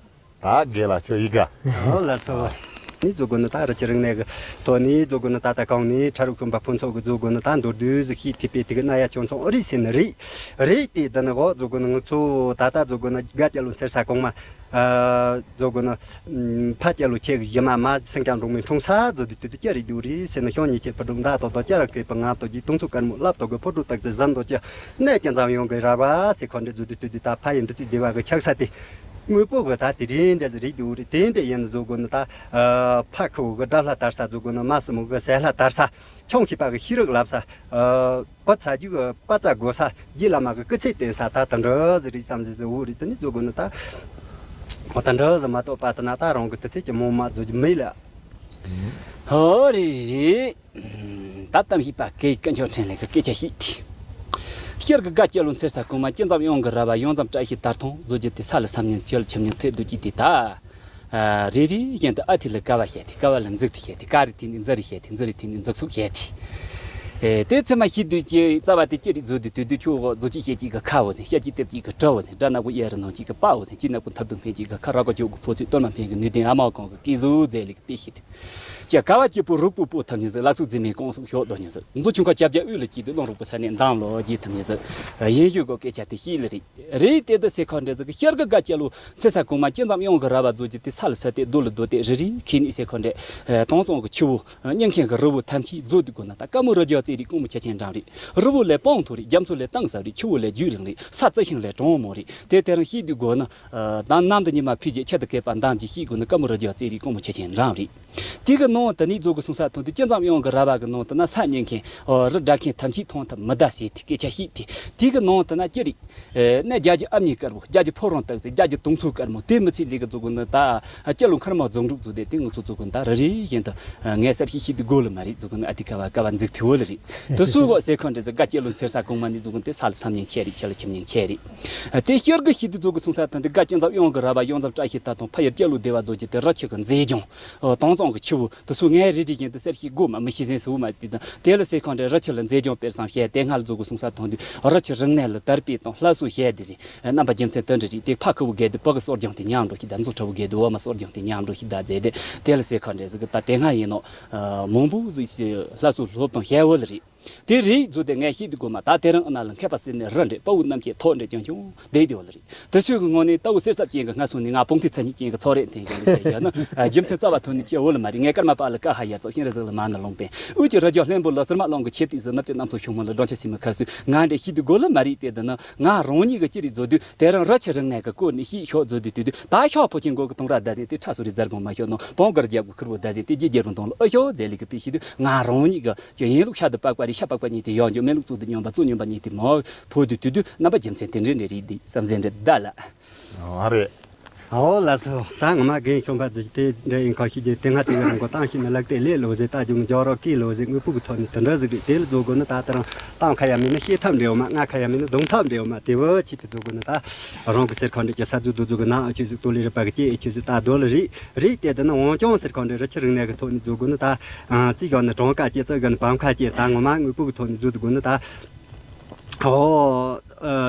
ད་དགེ་ལ་ཆོ་ཡི་ག་ཨོ་ལ་སོ། ནི་རྫོགས་དགོས་ནི་ད་རི་ཆུ་རིག་གནས་ཀྱི་ཐོག་ནས་རྫོགས་དགོས་ནི། ད་ལྟ་གང་ནས་ཁྲ་རུ་ཁུམ་པ་ཕུན་ཚོགས་ཀྱི་རྫོགས་དགོས་ནི། ད་མདོར་བསྡུས་ཟིག་ཤེས་ཐུབ་པའི་དེ་གི་ན་ཡ་ཁྱོད་ཚོ་ཨོ་རི་སེ་ནི་རེད། རེད་དེ་འདི་ནི་འོ་རྫོགས་དགོས་ནི། ང་ཚོ་ད་ལྟ་རྫོགས་དགོས་ནི་དགའ་སྐྱིད་ལོ་མཚེར་ས་གོང་མ། ཨ། རྫོགས་དགོས་ནི། ཨ། ཕ་སྐྱིད་ལོ་ཁྱེད་ཀྱི་ཡུལ་མ། མ་སེང་ལྕམ་འབྲོང་མོའི་འཁྲུངས་ས་མཛོད་དེ། དུས་དུས་སྐྱ་རིག་དུ་རེད་སེ་ནི། ཤོང་ཉི་ཁྱེད་ཕུ་སྒྲུང་མདའ་ཏོག་ཏོག་སྐྱ་ར་ཁོས་པ་ང་ཏོག་གི་དུང་ཚུགས་དཀར་མོ་ལབ་ཏོག་གི་ཕོ་སྒྲུབ་སྟག་རྩེ་ཟན་ཏོག་སྐྱ་གནས་ཀྱི་འཛམ་གཡོང་གི་ར་བ་སེ་ཁོ་འདྲ་མཛོད་དེ། དུས་དུས་ད་ཕ་ཡི་འབྲི་དུས་སྡེ་བ་གི་ཆགས་ས་དེ། དངོས་པོ་གི་ད་དེ་རིང་འདྲ་ཟིག་རིག་དུ་རེད། དེ་འདྲ་ཡིན་ན་རྫོགས་དགོས་ནི་ད། ཨ། ཕ་ཁུ་བོ་གི་དགྲ་ལྷ་དར་ས་རྫོགས་དགོས་ནི། མ་སྲུ་མོ་གི་ཟས་ལྷ་དར་ས། ཆུང་ཁྱི་པ་གི་ཤེས་རིག་ལབ་ས། ཨ། བུ་ཚ་རྒྱུད་གི་པ་ཙ་དགོས་ས། རྗེ་བླ་མ་གི་སྐུ་ཚེ་བརྟན་ས། ད་དེ་འདྲ་ཟིག་རིག་བསམ་ཟིག་ཟིག་འོ་རེད། དེ་ནི་རྫོགས་དགོས་ནི་ད། ཨོ་ད་འདྲ་ཟིག་མ་གཏོགས་པ་ད་ན་ད་རང་གི་དུས་ཚོད་ཀྱི་མོ་མ་བཟོ་རྒྱུ་མེད་ལ། ཧོ་རེད་རེད། ད་གཏམ་བཤད་པ་སྐད་སྐད་ཆ་ཕྲན་ལས་ཀྱི་སྐད་ཆ་བཤད་དེ། ཤར་གི་དགའ་སྐྱིད་ལོ་འཚེར་ས་གོང་མ་སྐྱིད་འཛོམས་གཡང་གི་ར་བ། གཡང་འཛོམས་བཀྲ་ཤིས་དར་ཐང་བཟོ་རྒྱུ་དེ། ས་ལ་སམ་ཉིན་ཆུ་ལ་ཁྱིམ་ཉིན་ཐེ་སྡུག་ཅིག་དེ་ད། རེ་རེ་བཞིན་དུ་ཨ་ཐི་ལ་ཀ་བ་བཤད་དེ། ཀ་བ་ལ་འཛུག་དེ་བཤད་དེ། ཀ་རེ་ཐི་ནི་འཛི་རེ་བཤད་དེ། འཛི་རེ་ཐི་ནི་འཛུག་སུག་བཤད་དེ། དེ་ཚེ་མ་ཤི་དུས་ཀྱི་རྩ་བ་དེ་ཅི་རིགས་བཟོ་དུས་དུས་དུས་ཆུ་བཟོ་ཅི་བཤད་ཅིག་གི་ཁ་བོ་ཟིན། བཤད་ཅི་ལྟེབ་ཅིག་གི་གྲི་བོ་ཟིན། དགྲ་ནག་པོ་གཡས་རུ་ནང་ཅིག་གི་པ་བོ་ཟིན། ཅི་ནག་པོ་ཐབ་དུ་འཕེན་ཅིག་གི་ཁ། ར་ཀོ་ཅོག་གི་ཕོ་ཚོད་གཏོར་མ་འཕེན་གི་ནུས་ལྡན་ཨ་མ་གང་གི་སྐད་བཟོ་མཛད་ལེགས་དཔེ་ཤེས་དུས། ཀྱ་ཀ་བ་སྐྱིད་པོ་རུག་པོ་པོ་ཐབས་ཉིན་ཟིག་ལག་ཚུགས་འཛིན་མའི་གོང་སོགས་ཤོག་རྡོ་ཉིན་ཟིག་མཛོ་ཆུང་ཁ་ཅབ་ཅབ་དབུས་ལ་སྐྱིད་དུ་རླུང་རུག་པོ་ས་ནས་འདམ་ལོ་རྒྱས་ཐབས་ཉིན་ཟིག་ཡིན་ཞུ་གོ་སྐད་ཆ་དེ་ཤེས་ལེ་རེད། རེད་དེ་འདི་སེ་ཁ་འདྲེ་ཟིག་གི་ཤར་གི་དགའ་སྐྱ་ལོ་ཚེ་ས་གོང་མ་སྐྱིད་འཛོམས་གཡང་གི་ར་བ་བཟོ་རྒྱུ་དེ། ས་ལ་ས་དེ་རྡོ་ལ་རྡོ་དེ་རི་རི་ཁེ་ནི་སེ་ཁ་འདྲེ་དོང་ཙོང་གི་ཆུ་བོ་སྙིང་ཁེན་གི་རི་བོ་ཐམས་ཅད་བཟོ་དུས་དགོས་ན། ད་དཀའ་མོ་རི་རྒྱ་རྩེ་རིགས་གོང་མོ་ཆ་ཆེན་འགྲམ་རེད། རི་བོ་ལས་སྤང་མཐོ་རེད། རྒྱ་མཚོ་ལས་གཏིང་ཟབ་རེད། ཆུ་བོ་ལས་རྒྱུད་རིང་རེད། ས་རྩི་ཤིང་ལས་གྲང་མོ་རེད། དེ་དེ་རིང་ཤེས་དུས་དགོས་ན། ད་གནམ་དུ་ཉི་མ་ཕུད་རྗེས་ཆར་དུ་སྐེད་པ་འདམ་གྱི་ཤེས་དགོས་ན། དཀའ་མོ་རི་རྒྱ་རྩེ་རིགས་གོང་མོ་ཆ་ཆེན་འགྲམ་རེད། དེ་གི་ནང་དུ་ནི་རྫོགས་གི་གསུང་ས་ཐོན་དུས་སྐྱིད་འཛོམས་གཡང་གི་ར་བ་གི་ནང་དུ་ན་ས་ཉིན་མཁན་རི་དགྲ་མཁན་ཐམས་ཅད་ཐོང་ཐབས་མི་གདའ་ཟེར་དེ་སྐད་ཆ་བཤད་དེ། དེ་གི་ནང་དུ་ན་ཅི་རིགས། ཨེ་ན་རྒྱ་གི་ཨ་མྱེས་དཀར་པོ། རྒྱ་གི་ཕོ་རོང་སྟག་ཟེར། རྒྱ་གི་དུང་མཚོ་དཀར་མོ། དེ་མི་ཚེ་ལས་གི་རྫོགས་གི་ནི་ད་སྐྱིད་ལོ་མཁར་མ་རྫོང་དྲུག་རྫོགས་དེ། དེ་ང་ཚོ་རྫོགས་གི་ད་རི་རི་བཞིན་དུ་ངས་གསར་ཤེས་ཤེས་དུས་དགོས་ལ་མ་རེད། རྫོགས་གི་ནི་ཨ་དེ་ཀ་བ་ཀ་བ་འཛུགས་ཐུ་བོ་ལ་རེད། དུ་སུ་གོ་སེ་ཁོན་འདྲ་ཟེར་དགའ་སྐྱིད་ལོ་འཚེར་ས་གོང་མ་ནི་རྫོགས་གི་དེ། ས་ལ་སམ་ཉིན་ཁྱེད་རེད། ཆ་ལ་ཁྱིམ་ཉིན་ཁྱེད་རེད། དེ་ཤར་གི་ཤེས་དུས་རྫོགས་གི་གསུང་ས་ཐོན་དུས་དགའ་སྐྱིད་འཛོམས་གཡང་གི་ར་བ། གཡང་འཛོམས་བཀྲ་ཤིས་དར་ཐང་ཕ་ཡུལ་སྐྱིད་ལོ་སྡེ་བ་རྫོགས་ཀྱི་དེ་རི་ཆུ་གི་མཛེས་ལྗོངས། ཨོ་དྭངས་གཙང་གི་ཆུ་བོ་དེ་ཚོ་ངས་རེ་རེ་བཞིན་དུ་གསལ་ཤེས་དགོས་མ་མི་ཤེས་ཟིན་ཟིན་མ་དེ་དང་། དེ་ལ་སེ་ཁང་འདྲ་རི་ཆུ་ལ་མཛེས་ལྗོངས་དཔེར་བསམ་བཤད། དེ་སྔ་ལ་རྫོགས་གི་གསུང་ས་ཐོན་དུས་རི་ཆུ་རིག་གནས་ལ་དར་སྤེལ་དང་སླར་གསོ་བྱས་དེ་ཟིན། རྣམ་པ་རྒྱུ་མཚན་དེ་འདྲ་རེད། དེ་ཕ་ཁུ་བོ་རྒས་དུས་བུ་གི་གསོ་སྦྱོང་དེ་ཉམས་འགྲོ་ཤི་ད། མཛོ་ཁྲ་བོ་རྒས་དུས་འོ་མ་གསོ་སྦྱོང་དེ་ཉམས་འགྲོ་ཤི་ད་ཟེར་ཏེ། དེ་ལ་སེ་ཁང་འདྲ་ཟིག་གི་ད་དེ་སྔ་ཡིན་ནོ། མང་པོ་ཟིག་སླར་གསོ་སློབ་སྟོན་བྱས་བོ་ལ་རེད། དེ་རེད་རྫོགས་དེ་ངས་ཤེས་དུས་དགོས་མ། ད་དེ་རིང་ཨ་ན་ལ་མཁས་པ་ཟེར་ནས་རི་འདྲེ་དཔའ་བོ་རྣམས་ཀྱི་ཐོག་འདྲེ་ཀྱང་ཀྱང་བསྡད་དེ་བ་ལ་རེད། དེ་ཚོའི་གི་ངོ་ནས་ལྟ་བུ་གསེར་ཚབ་ཅན་གི་སྔ་སོང་ནས་ང་དཔུང་ཐིག་ཚ་སྙིགས་ཅན་གི་ཚོགས་རེད་འཐེན་ཀྱང་ལས་ཡ་ན། རྒྱུ་མཚན་རྩ་བ་ཐོན་ནས་སྐྱེ་བོ་ལ་མ་རེད། ངས་སྐར་མ་པ་ལ་ཀ་ཧ་ཡར་ཙོག་ཤིང་རི་ཟིག་ལ་མ་ན་ལོང་པས། དབུས་ཀྱི་རི་རྒྱལ་ལྷུན་པོ་ལ་ཟུར་མ་ལོང་གི་ཆེབ་ཏིག་ཟིག་ནུབ་ཀྱི་གནམ་མཚོ་ཤུགས་མོ་ལ་སྒྲོན་ཆ་སི་མི་ཁ་སུ་ང་འདྲེ་ཤེས་དུས་དགོས་ལ་མ་རེད། དེ་དུ་ན་ང་རང་ཉིད་གི་ཅི་རིགས་རྫོགས་དུས་དེ་རིང་རི་ཆུ་རིག་གནས་གི་སྐོར་ནས་ཤེས་ཤོག་རྫོགས་དུས་དུས་དུས་ད་ཤོག་ཕོ་ཆེན་མགོ་གི་དུང་ར་ཟླ་ཟིན་དེ་ཁྲ་སུ་རི་རྫར་གོང་མ་ཤོག་ནོ་བོང་གར་རྒྱབ་གི་ཁུར་བོ་ཟླ་ཟིན་དེ་རྗེ་རྒྱལ་རུ་དང་ལ་ཨ་ཤོག་ཟེར་ལེ་གི་དཔེ་ཤེས་དུས་ང་རང་ཉིད་གི་ཅི་ཡིན་ལུགས་ཤ་དུ་པགས་པ་རེད། ཤ་པགས་པ་ཉིད་དེ་ཡོག་འཇོག་མེ་ལུགས་གཙུག་ཏུ་སྙོམས་པ་གཙུག་སྙོམས་པ་ཉིད་དེ་མོ་ཕོ་དུས་དུས་དུས་རྣམ་པ་རྒྱུ་མཚན་དེ་འདྲའི་འདྲ་རེད་འདི་བསམ་གཟན་འདྲ་ད་ལ། ཨོ་རེད། ཨོ་ལགས་སོ། ད་ངོ་མ་རྒན་ཤོང་པ་ཟིག་དེ་འདྲ་ཡིན་ཁ་ཤས་ཀྱིས་དེ་སྔ་དེ་བས་རང་གོ་བཏང་ཤེས་ན་ལག་དེ་ལས་ལོ་ཟེར། ལྟ་རྒྱུ་འཇོག་རོགས་ཀྱིས་ལོ་ཟེར། དངོས་པོ་གི་ཐོག་ནས་དེ་འདྲ་ཟིག་རེད། དེ་ལ་བཟོ་དགོས་ན་ད་དེ་རང་གཏམ་ཁ་ཡ་མིན་ན་བཤད་ཐབས་འདྲེའོ་མ། ང་ཁ་ཡ་མིན་ན་རྡུང་ཐབས་འདྲེའོ་མ། དེ་བོ་ཆེད་དུ་བཟོ་དགོས་ན་ད་རང་གི་གསེར་ཁང་འདྲ་ཅི་ས་རྫུ་རྡོ་རྫུ་གི་ནང་ཨ་ཆོས་ཟིག་ཏོ་ལི་རི་པ་གི་ཅེ་ཨེ་ཆོས་ཟིག་ད་རྡོ་ལ་རེད་རེད། དེ་དེ་ན་འོང་ཀྱང་གསེར་ཁང་འདྲ་རི་ཆུ་རིག་གནས་གི་ཐོག་ནས་བཟོ་དགོས་ན་ད་ཨ་རྩིས་བཞག་ན་གྲངས་ཀ་ཅེ་རྩིས་བཞག་ན་བམ་ཁ་ཅེ་ད་ངོ་མ་དངོས་པོ་གི་ཐོག་ནས་བཟོ་དགོས་ན་ད། ཨོ།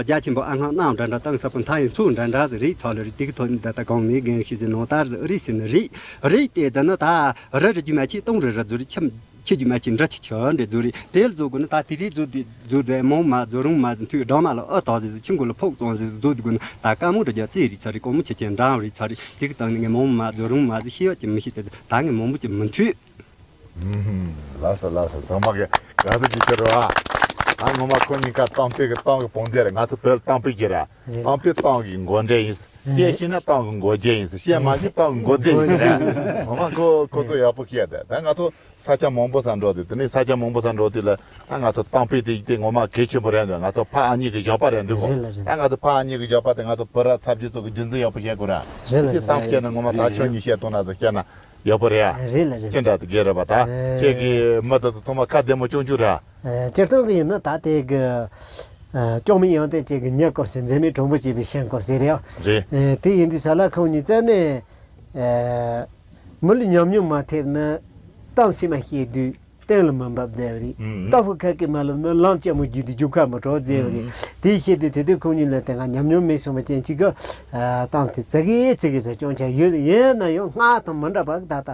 རྒྱ་ཆེན་པོ་ཨ་སྔགས་གནང་འདྲ་འདྲ་གཏིང་ཟབ་པོ་མཐའ་ཡས་མཚོ་འདྲ་འདྲ་ཟིག་རེད། ཚོགས་ལ་རེད། དེ་གི་ཐོག་ནས་ད་ལྟ་གང་ནས་རྒན་ཤེས་ཟིན་ནང་ལྟར་ཟིག་རེད་ཟེར་ནི་རེད། རེད་དེ་ད་ནི་ད་རི་རི་རྒྱུ་མ་ཆེ་སྟོང་རི་རི་རྫོ་རེད། ཁྱིམ་ཆེ་རྒྱུ་མ་ཆེ་འདྲ་ཆེ་ཆེ་འདྲ་རྫོ་རེད། དེ་ལ་བཟོ་དགོས་ན་ད་དེ་རིགས་བཟོ་དེ་བཟོ་དེ་མང་མ་བཟོ་རུང་མ་ཟིག་མཐུད་སྦྲང་མ་ལ་ཨ་དག་ཟིག་ཟིག་ཆུ་མགོ་ལ་ཕོག་བཙོང་ཟིག་ཟིག་བཟོ་དགོས་ན་ད་དཀའ་མོ་འདྲ་རྒྱ་རྩེ་རིགས་ཚ་རེད། དཀོན་མོ་ཆེ་ཆེ་འདྲ་རིགས་ཚ་རེད། དེ་གི་སྟེང་ནས་ངས་མང་མ་བཟོ་རུང་མ་ཟིག་ཤེས་ཡོད་ཀྱི་མི་ཤེས་དེ་ད་ངས་མང་མོ་ཅིག་མི་མཐུད། ལགས་སོ་ལགས་སོ། ཚང་མ་གི་དགའ་བསུ་ཅིག་ཞུ་རོགས་ཨ། ད་ངོ་མ་ཁོ་གཉིས་ཀ་གཏམ་དཔེ་གི་གཏམ་གི་བོང་རྫས་རེད། ང་ཚོ་བོད་གཏམ་དཔེ་གི་ར། རེད། གཏམ་དཔེ་གཏམ་གི་མགོ་འདྲེན་ཡིན། ཨེ། སྐད་ཤེས་ན་གཏམ་གི་མགོ་རྒྱན་ཡིན། བཤད་མ་ཤེས་གཏམ་གི་མགོ་རྫས་ཡིན་ར། ངོ་མ་ཁོ་ཁོ་ཚོ་ཡག་པོ་བཤད་དེ། ད་ང་ཚོ་ས་ཆ་མང་པོ་ས་འགྲོ་དུས་དེ་ནས་ས་ཆ་མང་པོ་ས་འགྲོ་དུས་ལ་ད་ང་ཚོ་གཏམ་དཔེ་དེ་དེ་ངོ་མ་གལ་ཆེན་པོ་རེད་འདུག་ང་ཚོ་ཕ་ཨ་མྱེས་གི་ཞོགས་པ་རེད་འདུག་གོ། རེད་ལ་རེད། ད་ང་ཚོ་ཕ་ཨ་མྱེས་གི་ཞོགས་པ་དེ་ང་ཚོ་བུ་ར་ཚ་བྱི་ཚོ་གི་རྒྱུན་འཛིན་ཡག་པོ་བྱེད་དགོས་ར། རེད་ལ་དེ་རེད། གཏམ་བཤད་ན་ངོ་མ་ད་ཁྱོད་གཉིས་བཤད་ཐུབ་ན་ཟེར་བཤད་ན། ཡག་པོ་རེད་ཨ། རེད་ལ་རེད། ཅི་འདྲ་དེ་དགེ་རེད་པ། ད་ཨེ། ཁྱེད་ཀྱི་མི་དེ་ཚོ་ཚང་མ་ཁ་བདེ་མོ་སྐྱོང་རྒྱུ་རེད་ཨ། ཨེ། སྤྱིར་བཏང་གི་ཡིན་ན་ད་དེ་གི་ཨེ། སྐྱོང་མི་ཡང་དེ་ཅིག་གི་ཉེ་སྐོར་ཟེར་མཛེས་མའི་གྲོང་པོ་བྱས་པའི་ཤན་སྐོར་ཟེར་རེད་ཨ། རེད། ཨེ། དེ་ཡིན་དུས་ས་ལ་ཁོང་གཉིས་རྩ་ནས་ཨེ། མི་ལ་ཉམས་མྱོང་མ་ཐེབས་ན་གཏམ་སེམས་མ་ཤེས་དུས། གཏན་ལ་མི་འབབ་ཟེར་བ་རེད། ཨུམ། རྟ་ཕོ་ཁ་སྐད་མ་ལབ་ན་ལམ་ལྕགས་མོ་བརྒྱུད་དེ་རྒྱུག་ཁ་མི་གྲོགས་ཟེར་བ་རེད། ཨུམ། དེའི་ཆེད་དུ་དེ་དུས་ཁོང་གཉིས་ལ་དེ་སྔ་ཉམས་མྱོང་མེད་སོང་བ་ཅན་གཅིག་གི་གཏམ་དེ་ཙི་གེ་ཙི་གེ་ཟེར་སྐྱོང་བྱ་ཡོད། ཡིན་ན་ཡང་སྔགས་དང་མི་འདྲ་བ་ད་ལྟ་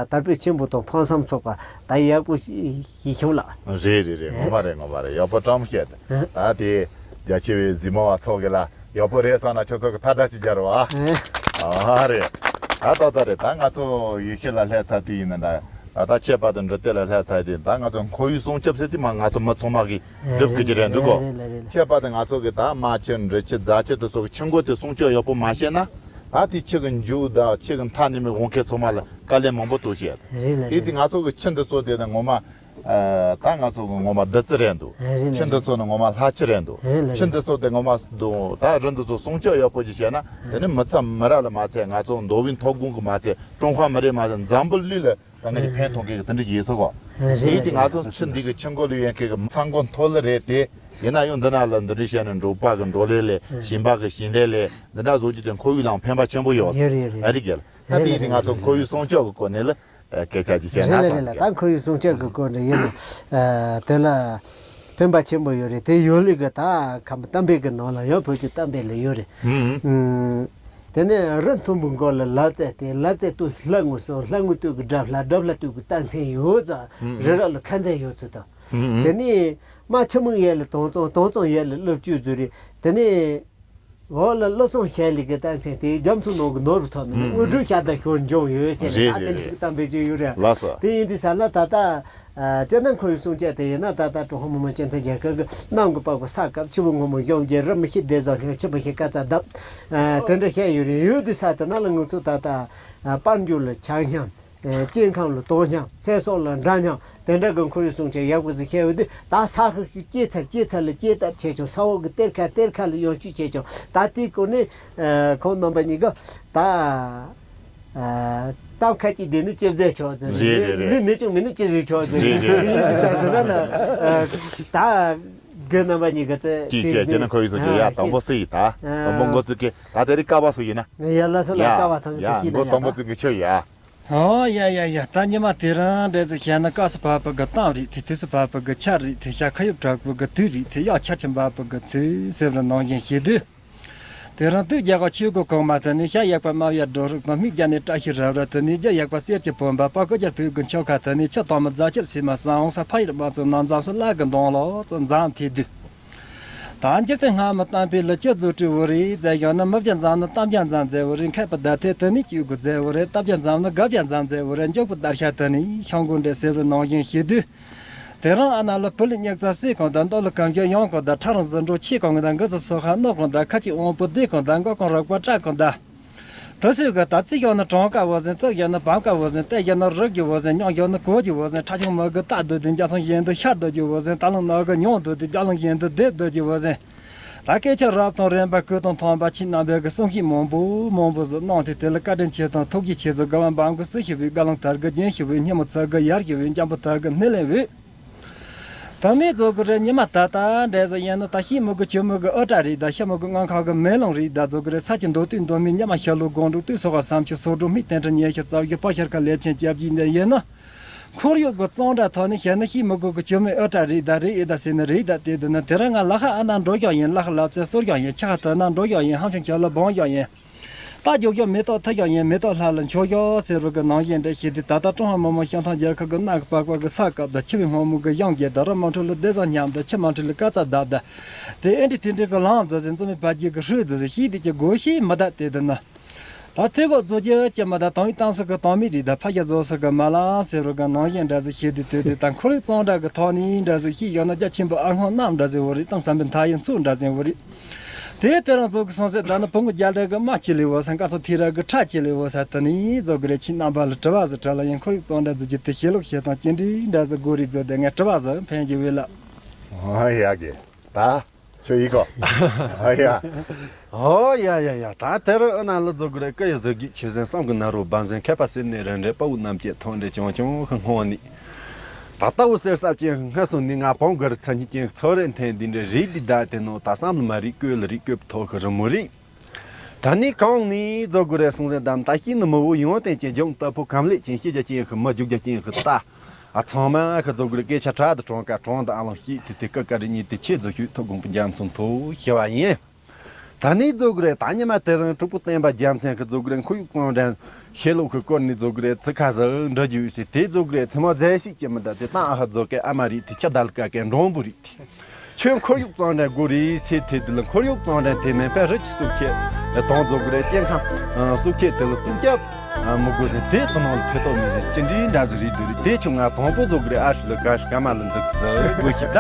དར་སྤེལ་ཆེན་པོ་དང་ཕུན་སུམ་ཚོགས་པ་ད་ཡག་པོ་ཞིག་བྱུང་ལ། རེད་རེད་རེད། ངོ་མ་རེད་ངོ་མ་རེད། ཡག་པོ་དྲང་བཤད་དེ། ད་དེ་རྒྱ་ཆེ་བའི་གཟིགས་མོ་བ་ཚོ་གི་ལ། ཡག་པོ་རེད་བསམ་ན་ཁྱོད་ཚོ་གི་ཐ་ད་ཅིག་སྦྱར་བ། ཨེ། ཨ་རེད། ད་ཏག་ཏག་རེད། ད་ང་ཚོ་ཡུལ་ཤུལ་ལ་སླེབས་ཚར་དུས་ཡིན་ན་འདྲ། ད་ལྟ་ཁྱད་པར་དུ་འབྲི་དེབ་ལ་སླེབས་ཚར་དུས་ད་ང་ཚོ་ཁོར་ཡུག་སྲུང་སྐྱོབ་ཟེར་དུས་མ་ང་ཚོ་མི་ཚང་མ་གིས་སྒྲུབ་དགོས་ཀྱི་རེད་འདུག་གོ། རེད་རེད་རེད། ཁྱད་པར་དུ་ང་ཚོ་གི་ད་རྨ་ཆུ་འབྲི་ཆུ་རྫ་ཆུ་དེ་ཚོ་གི་ཆུ་མགོ་དེ་སྲུང་སྐྱོབ་ཡག་པོ་མ་བྱས་ན། ད་དེ་ཆུ་གི་མཇུག་དང་ཆུ་གི་མཐའ་ནས་མི་འོང་མཁན་ཚང་མ་ལ་དཀའ་ལས་མང་པོ་ཐུག་བྱས། རེད་ལ་རེད། དེ་དུས་ང་ཚོ་གི་ཆུ་འདི་ཚོ་དེ་ད་ངོ་མ། ཨ། ད་ང་ཚོ་གི་ངོ་མ་བདུད་རྩི་རེད་འདུག་རེད་རེད། ཆུ་འདི་ཚོ་ནི་ངོ་མ་ལྷ་ཆུ་རེད་འདུག་རེད་རེད། ཆུ་འདི་ཚོ་དེ་ངོ་མ་འདུག་ད་རི་འདི་ཚོ་སྲུང་སྐྱོབ་ཡག་པོ་ཅིག་བྱས་ན། དེ་ནི་མི་ཚང་མི་རབས་ལ་མ་ཚད། ང་ཚོ་མདོ་དབུས་མཐོ་སྒང་གི་མ་ཚད། ཀྲུང་ཧྭ་མི་རིགས་མ་ཚད། འཛམ་བུ་གླིང་ལ་ད་ང་ཚོ་ཕན་ཐོགས་མཁན་གི་དེ་འདྲ་ཅིག་ཡིན་ས་གོ། རེད་དེ་རེད་ཡིན་དེ་ང་རེད། ཚོ་ཆུ་འདི་གི་ཆུ་མགོ་ལ་ཡོད་མཁན་གི་ཚང་མགོ་མཐོ་ལ་རེད་དེ། ཡིན་ན་ཡང་འདི་ན་ལ་འདི་འདྲ་བྱས་ནས་འབྲོག་པ་གི་འབྲོག་ལས་ལས། ཞིང་པ་གི་ཞིང་ལས་ལས། འདི་འདྲ་བཟོ་རྒྱུ་དེ་ཁོར་ཡུག་ལའང་ཕན་པ་ཆེན་པོ་ཡོད། ཡོད་རེད་ཡོད་རེད། ཨ་རིག་གལ། ད་རེད་དེ་ཡིན་དེ་ང་རེད་ཚོ་རེད། ཁོར་ཡུག་སྲུང་སྐྱོབ་གི་སྐོར་ནས་ལ། ཨ། སྐད་ཆ་ཅིག་བཤད་རེད་ན་ལེ་རེད་བསམ་ལེ། ཀྱང་། ད་ཁོར་ཡུག་སྲུང་སྐྱོབ་ཀྱི་སྐོར་ནས་ཡིན་ན། ཨ། དེ་ལ་ཕན་པ་ཆེན་པོ་ཡོད་རེད། དེ་ཡོད་ལུགས་ཀྱི་ད་ཁམས་གཏམ་དཔེ་གི་ནང་ལ་ཡང་བོད་ཀྱི་གཏམ་དཔེ་ལ་ཡོད་རེད། ཨུམ། དེ་ནས་རི་མཐོན་པོའི་མགོ་ལ་ལབ་རྩེ་བརྟེན། ལབ་རྩེ་སྟོད་ཀྱི་ལྷ་ངོས་བཟུང་། ལྷ་ངོས་སྟོད་ཀྱི་སྒྲ་ལྷ། སྒྲ་ལྷ་སྟོད་ཀྱི་རྟ་མཚན་ཡོད་ཙང་། རི་རབ་ལ་ཁ་མཚན་ཡོད་ཚུལ་དང་། དེ་ནས་རྨ་ཆུ་མིག་ཡར་ལ་དྭངས་གཙང་། དྭངས་གཙང་ཡར་ལ་ཀླུ་བཅུ་བཟོ་རེད། དེ་ནས། འོག་ལ་བློ་བཟང་ཤེས་རིག་གི་རྟགས་མཚན་དེ་རྒྱ་མཚོ་ནང་གི་ནོར་བུ་ཐོགས་མིན་ནི། ཨུ། དངོས་གྲུབ་ཤ་དང་ཞོར་འབྱུང་ཡོད་ཟེར་རེད། རེད་ད་དེ་རེད་འདྲ་གི་རེད། གཏམ་དཔེ་ཅིག་ཡོད་རེད། ལགས་སོ། དེ་ཡིན་དུས་ས་ལ་ད་ལྟ་ཨ་སྤྱིར་ན་ཁོར་ཡུག་སྲུང་སྐྱོབ་དེ་ཡིན་ན། ད་ལྟ་ཀྲུང་ཧྭ་མི་དམངས་སྤྱི་མཐུན་རྒྱལ་ཁབ་ཀྱི་གནམ་གྱི་པགས་པ་ས་བཀབ། ཆུ་བོ་སྔོན་མོ་གཞོམ་བྱེད། རི་མི་ཤི་བདེ་བཟང་སྐྱོང་། ཆུ་མི་ཤི་དཀའ་ཚེགས་བརྡབ། ཨ་དེ་འདྲ་བཤད་ཡོད་རེད། ཡོད་དུས་ས་དེ་ན་ལ་ང་ཚོ་ད་ལྟ་ཨ་དཔལ་འབྱོར་ལ་ཆ་སྙོམས། ཨེ། སྐྱེ་ཁམས་ལ་དོ་སྙོམས། ཚེ་སྲོག་ལ་འདྲ་སྙོམས། དེ་འདྲ་གི་ཁོར་ཡུག་སྲུང་སྐྱོབ་ཡག་པོ་ཟིག་བྱས་ཡོད་དུས། ད་ས་ཁུལ་ཞིག་སྐྱེས་ཚར་སྐྱེས་ཚར་ལ་སྐྱེས་སྟབས་ཆེ་ཆུང་། ས་འོག་གི་གཏེར་ཁ་གཏེར་ཁ་ལ་ཡང་བཅུད་ཆེ་ཆུང་། ད་དེའི་སྐོར་ནས། ཨེ། ཁོང་རྣམ་པ་གཉིས་ཀ་ད། ཨེ། གཏམ་ཁ་ཅིག་བསྡད་ནས་ཅི་བཟླས་ཆོག་ཟེར། རེད་རེད་རེད། ལུས་ནས་ཅུང་མིན་ནས་ཅི་བཟླས་ཆོག་ཟེར། རེད་རེད་རེད། ཡིན་དུས་ས་དེ་ན་ལ། ཨེ། ད་རྒན་རྣམ་པ་གཉིས་ཀ་ཚེ་ཅིག་བཤད་རྒྱུ་ན་ཁོར་ཡུག་སྲུང་སྐྱོབ་ཡ། ཨ། དང་པོ་སུ་ཡིན་ད། ཨ། དང་པོ་འགོ་ཚུགས་མཁན་ད་དེ་རིང་ཀ་བ་སུ་ཡིན་ན། ཡ་ལ་སོ་ལ། ཡ། ཀ་བ་ཚང་གི་ཡ། ཚེ་ཤེས་ན་ཡ། འགོ་དང་པོ་ད་ཚུགས་མཁན་ཁྱོད་ཡ། ཨོ་ཡ་ཡ་ཡ། ད་ཉི་མ་དེ་རིང་འདྲ་ཟིག་བཤད་ན། སྐབས་སུ་བབ་པའི་གི་གཏམ་རེད་དེ། དུས་སུ་བབ་པའི་གི་ཆར་རེད་དེ། ཤར་ཁ་ཡོད་དྲག་པོའི་གི་དུས་རེད་དེ། གཡག་ཆར་ཆུ་འབབ་པའི་གི་ཚུལ་ཟེར་བ་ནང་བཞིན་བྱེད་དུས། དེ་རིང་དུས་རྒྱ་གར་ཆོས་སྒོ་གོང་མ་དེ་ནས། ཤར་ཡག་པ་དམར་ཡག་སྒྲོ་རུག་དང་། སྨིག་རྒྱ་ནས་བཀྲ་ཤིས་རབ་རབ་དེ་ནས། རྒྱ་ཡག་པ་གསེར་གྱི་བུམ་པ། པ་ཀོ་རྒྱལ་པོའི་གི་མཆོད་ཁ་དེ་ནས། ཆུ་དྭངས་མ་རྫ་ཆུ་བསིལ་མ་ཟ་འོང་ས། ཕ་ཡུལ་དམངས་གཙོའི་ནང་འཛོམས་སུ་བླ་གི་འདོང་ལོག་ཙམ་འཛོམས་ཐེབས་དུས། ད་འཇིག་རྟེན་སྔ་མ་གཏམ་དཔེ་ལ་ཅི་བཟོ་བྲིས་བོ་རེད་ཟེར་ཡོང་ན། མི་བརྒྱ་འཛོམས་ན་གཏམ་བརྒྱ་འཛོམས་ཟེར་བོ་རེད། མཁས་པ་བརྡ་ཐད་དེ་ནས་གཅིག་དགུ་ཟེར་བོ་རེད། རྟ་བརྒྱ་འཛོམས་ན་སྒ་བརྒྱ་འཛོམས་ཟེར་བོ་རེད། འཇོག་པོ་བརྡར་ཤ་དེ་ནས་ཤང་གོ་འདྲེ་ཟེར་བོ་ནང་བཞིན་བྱེད་དུས། དེ་རིང་ཨ་ན་ལ་བུ་ལི་སྙེག་ཚ་སྲིད་གང་དང་། མདོ་ལ་གང་བྱོན་ཡོང་གང་དང་། ཁྲ་རང་ཟི་འགྲོ་ཆེ་གང་དང་། འགུ་ཟི་སོ་ཁ་སྣོ་གང་དང་། ཁ་ཅིག་དབང་པོ་བདེ་གང་དང་། མགོ་གང་རག་པ་སྐྲག་གང་དང་། དུ་སུས་གི་ད་རྩིས་ཤོག་ནི་གྲངས་ཀ་བོ་ཟིན། རྩིས་ཤོག་ནི་བམ་ཀ་བོ་ཟིན། བལྟས་ཤོག་ནི་རིགས་ཀྱི་བོ་ཟིན། སྙོག་ཤོག་ནི་གོ་གྱི་བོ་ཟིན། ཁྲ་ཆུང་མི་གི་རྟ་སྡོད་དེ། འཇའ་ཚོན་བཞིན་དུ་ཤར་སྡོད་ཀྱི་བོ་ཟིན། རྟ་ལུང་ནག་གི་མྱོང་སྡོད་དེ། རྒྱ་ལུང་བཞིན་དུ་རྡེབ་སྡོད་ཀྱི་བོ་ཟིན། ད་སྐད་ཆ་རབ་དང་རིམ་པ་ཀུན་དང་མཐུན་པ་ཁྱེད་རྣམ་པས་གི་གསུང་བཤད་མང་པོ་མང་པོ་ཟིག་གནང་སྟེ། དེ་ལ་བཀའ་དྲིན་ཆེ་དང་ཐུགས་རྗེ་ཆེ་ཟེར། དགའ་བ་འབངས་ཀྱི་སྲི་ཞུ་བའི། དགའ་ལོང་དར་གི་རྒྱན་ཞུ་བའི། སྙན་མོ་ཚིག་གི་ཡར་ཞུ་བའི། འཇམ་པོ་དར་གི་སྣེ་ལེན་བའི། ད་ནི་རྫོགས་གི་རེད། ཉི་མ་ད་ལྟ་འདྲ་ཟིག་ཡིན་ན། ད་ཤི་མི་དགོས་ཆོ་མི་དགོས་ཨོ་ཏྲ་རེད་ད། ཤི་མི་དགོས་ངང་ཁ་གི་མེ་ལོང་རེད་ད། རྫོགས་གི་རེད། ས་ཆུ་མདོ་སྟོད་མདོ་སྨད། ཉི་མ་ཤར་ལྷོ་སྒང་དྲུག། སྟོད་སོ་ཁ་བསམ་ཆུ་སོ་འབྲུག་སྨད། བསྟན་ཁྲི་ཉི་ཤུ་རྩ་བཞི། སྤ་ཤར་ཁ་ལེབ་ཆེན་བཅོ་བརྒྱད་འདིར་ཡིན་ན། ཁོར་ཡུག་གི་གཙང་སྦྲ་ཐོག་ནས་བཤད་ན། ཤི་མི་དགོས་གི་ཆོ་མེད་ཨོ་ཏྲ་རེད་ད། རེད་ཨེ་ད་ཟེར་ན་རེད་ད། དེ་དུས་ན་དེ་རིང་ང་ལ་ཁ་ཨ་ན་འགྲོ་ཞོག་ཡིན། ལ་ཁ་ལབ་ཙེ་གསོར་ཞོག་ཡིན། ཆ་ཁ་དོན་ན་འགྲོ་ཞོག་ཡིན། ཧམ་ཆུང་ཁྱོད་ལ་སྦང་ཞོག་ཡིན། རྟ་རྒྱུག་ཞོག་མེ་ཏོག་འཐུ་ཞོག་ཡིན། མེ་ཏོག་ལྷ་ལ་མཆོད་ཞོག་ཟེར་བ་གི་ནང་བཞིན་འདྲ་བྱེད་དུས། ད་ལྟ་ཀྲུང་ཧྭ་མི་དམངས་སྤྱི་མཐུན་རྒྱལ་ཁབ་ཀྱི་གནམ་གྱི་པགས་པ་གི་ས་བཀབ་དང་། ཆུ་བོའི་སྔོན་མོ་གི་གཞོམ་རྒྱག་དང་། རི་མ་འཁྲུགས་ལ་བདེ་བཟང་ཉམས་དང་། ཆུ་མ་འཁྲུགས་ལ་དཀའ་ཚེགས་བརྡབ་དང་། དེ་ཨེ་འདྲ་དེ་འདྲ་གི་ལམ་བཟོ་ཟིན། བཙུན་མའི་བར་གྱི་གི་ཧྲུལ་བཟོ་ཟིན། ཤེས་དེ་ཀྱི་སྒོ་ཤེས་མི་གདའ། དེ་དུས་ན། ད་དེ་གོ་བཟོ་རྒྱུ་ཅི་མི་གདའ། དང་ཡིན་གཏམ་སོགས་ཀྱི་དང་མི་རིགས་དང་། ཕ་ཞག་བཟོ་སོགས་ཀྱི་མ་ལ་ཟེར་བ་གི་ནང་བཞིན་འདྲ་ཟིག་བྱེད་དུས། དེ་དེ་ད་ཁོར་ཡུག་གཙང་སྦྲ་གི་ཐོག་ནས་འདྲ་ཟིག་ཤེས་ཡོང་ན། རྒྱ་ཆེན་པོ་ཨ་སྔོན་གནམ་འདྲ་ཟིག་བོ་རེད། གཏམ་བསམ་པའི་མཐའ་ཡི་མཚོ་འདྲ་ཟིག་བོ་རེད། དེ་དེ་རང་ཚོ་གི་སོང་ཟེར། ད་ནི་བུ་མོ་རྒྱ་འདྲེ་གི་དམག་ཆེ་ལེ་བོ་ཟེར། མཁར་ཚོ་ཐི་ར་གི་ཁྲག་ཆེ་ལེ་བོ་ཟེར། དེ་ནི་རྫོགས་གི་རེད། ཁྱེད་རྣམ་པ་ལ་དྲི་བ་ཟིག་དྲིས་ལ་ཡིན། ཁོར་ཡུག་གཙང་སྦྲ་བཟོ་རྒྱུ་དེ་བྱེད་ལུགས་བྱེད་སྟངས་ཅི་འདྲའི་འདྲ་ཟིག་དགོས་རེད་བཟོ། དེ་ངས་དྲི་བ་ཟིག་འཕེན་རྒྱུ་བས་ལ། ཨ་ཡ་གི། ད་ཁྱོད་ཡིན་གོ། ཨ་ཡ། ཨོ་ཡ་ཡ་ཡ། ད་དེ་རིང་ཨ་ན་ལ་རྫོགས་གི་རེད། སྐུ་ཡི་གཟི་བརྗིད་ཆེ་ཟིན། གསུང་གི་ནོར་བུ་སྦ་འཛིན། མཁས་པ་སྲིད་ནས་རིན་བྲལ། དཔའ་བོ་རྣམས་ཀྱི་ཐོག་འདྲེན་བྱུང་བྱུང་གི་སྔོན་ནས། ད་ལྟ་བུ་གསེར་སྲབ་ཅན་ངལ་གསོ་ནས། ང་བོང་གུར་ཚ་སྙིགས་ཅན། ཚོ་རེ་འཐེན་འདི་འདྲའི་རིགས་འདི་བདག་དེ་ནོ། ད་བསམ་བློ་མ་རིག་བཀོད་ལ་རིག་བཀོད་པའི་ཐོག་གི་རི་མོ་རིག། ད་ནི་གང་ནས་རྫོགས་གི་རེད། སྲོང་བཙན་དམ་ད་ཤི་ནི་མི་བོ་ཡོན་ཏན་ཅན། ལྗང་ལྟ་ཕོ་ཁམས་ལེགས་ཅན། ཤེས་རྒྱ་ཅན་གི་མི། རྒྱུག་རྒྱ་ཅན་གི་རྟ། ཨ་ཚང་མ་གི་རྫོགས་གི་རེད། སྐད་ཆ་དྲག་ཏུ་གྲོང་ཀ་གྲོང་དུ་ཨ་ལོང་ཤིག་དེ་དེ་ཀ་ཀ་རི་ཉིད་དེ་ཆེད་རྫོགས་ཤུགས་ཐོག་དགོངས་པ་རྒྱ་མཚོ་མཐོ་ཞི་བ་ཡིན། ད་ནི་རྫོགས་གི་རེད། ད་ཉི་མ་དེ་རིང་གྲོགས་པོ་བསྟན་པ་རྒྱལ་མཚན་གི་རྫོགས་གི་རེད། ཁོར་ཡུག་གཙང་སྦྲ་ཤེས་ལོག་གི་སྐོར་ནས་རྫོགས་གི་རེད། ཚིག་ཁ་ཟིག་འདྲི་རྒྱུ་ཡོད་ཟེར། དེ་རྫོགས་གི་རེད། ཚི་མོ་རྫས་ཤིག་ཅི་མི་འདྲ་དེ་བཏང་ཨ་ཧ་རྫོགས་གི་ཨ་མ་རེད། དེ་ཁྱི་ད་ལ་ཀ་ཀའི་འབྲོང་བུ་རེད། དེ་ཁྱོད་ཁོར་ཡུག་གཙང་སྦྲ་དགོས་རེད་ཟེར། དེ་དེ་ལ་ཁོར་ཡུག་གཙང་སྦྲ་དེ་མིན་པའི་རི་ཆུ་སྲུབ་ཁྱེད་དང་རྫོགས་གི་རེད། སྐྱེ་ཁམས་སྲུབ་ཁྱེད་དེ་ལ་སྲུབ་སྐྱབས་མི་དགོས་ཟེར། དེ་དེ་ནང་ལ་ཐེ་གཏོགས་མི་ཟེར། ཅི་འདྲའི་འདྲ་ཟིག་རེད་འདུག་རེད། དེ་ཁྱོད་ང་དང་པོ་རྫོགས་གི་རེད། ཨ་ཧྲི་ལ་ག་ཧྲི་ཀ་མ་ལ་འཛུགས་ཟེར་དགོས་ཤིག་ད།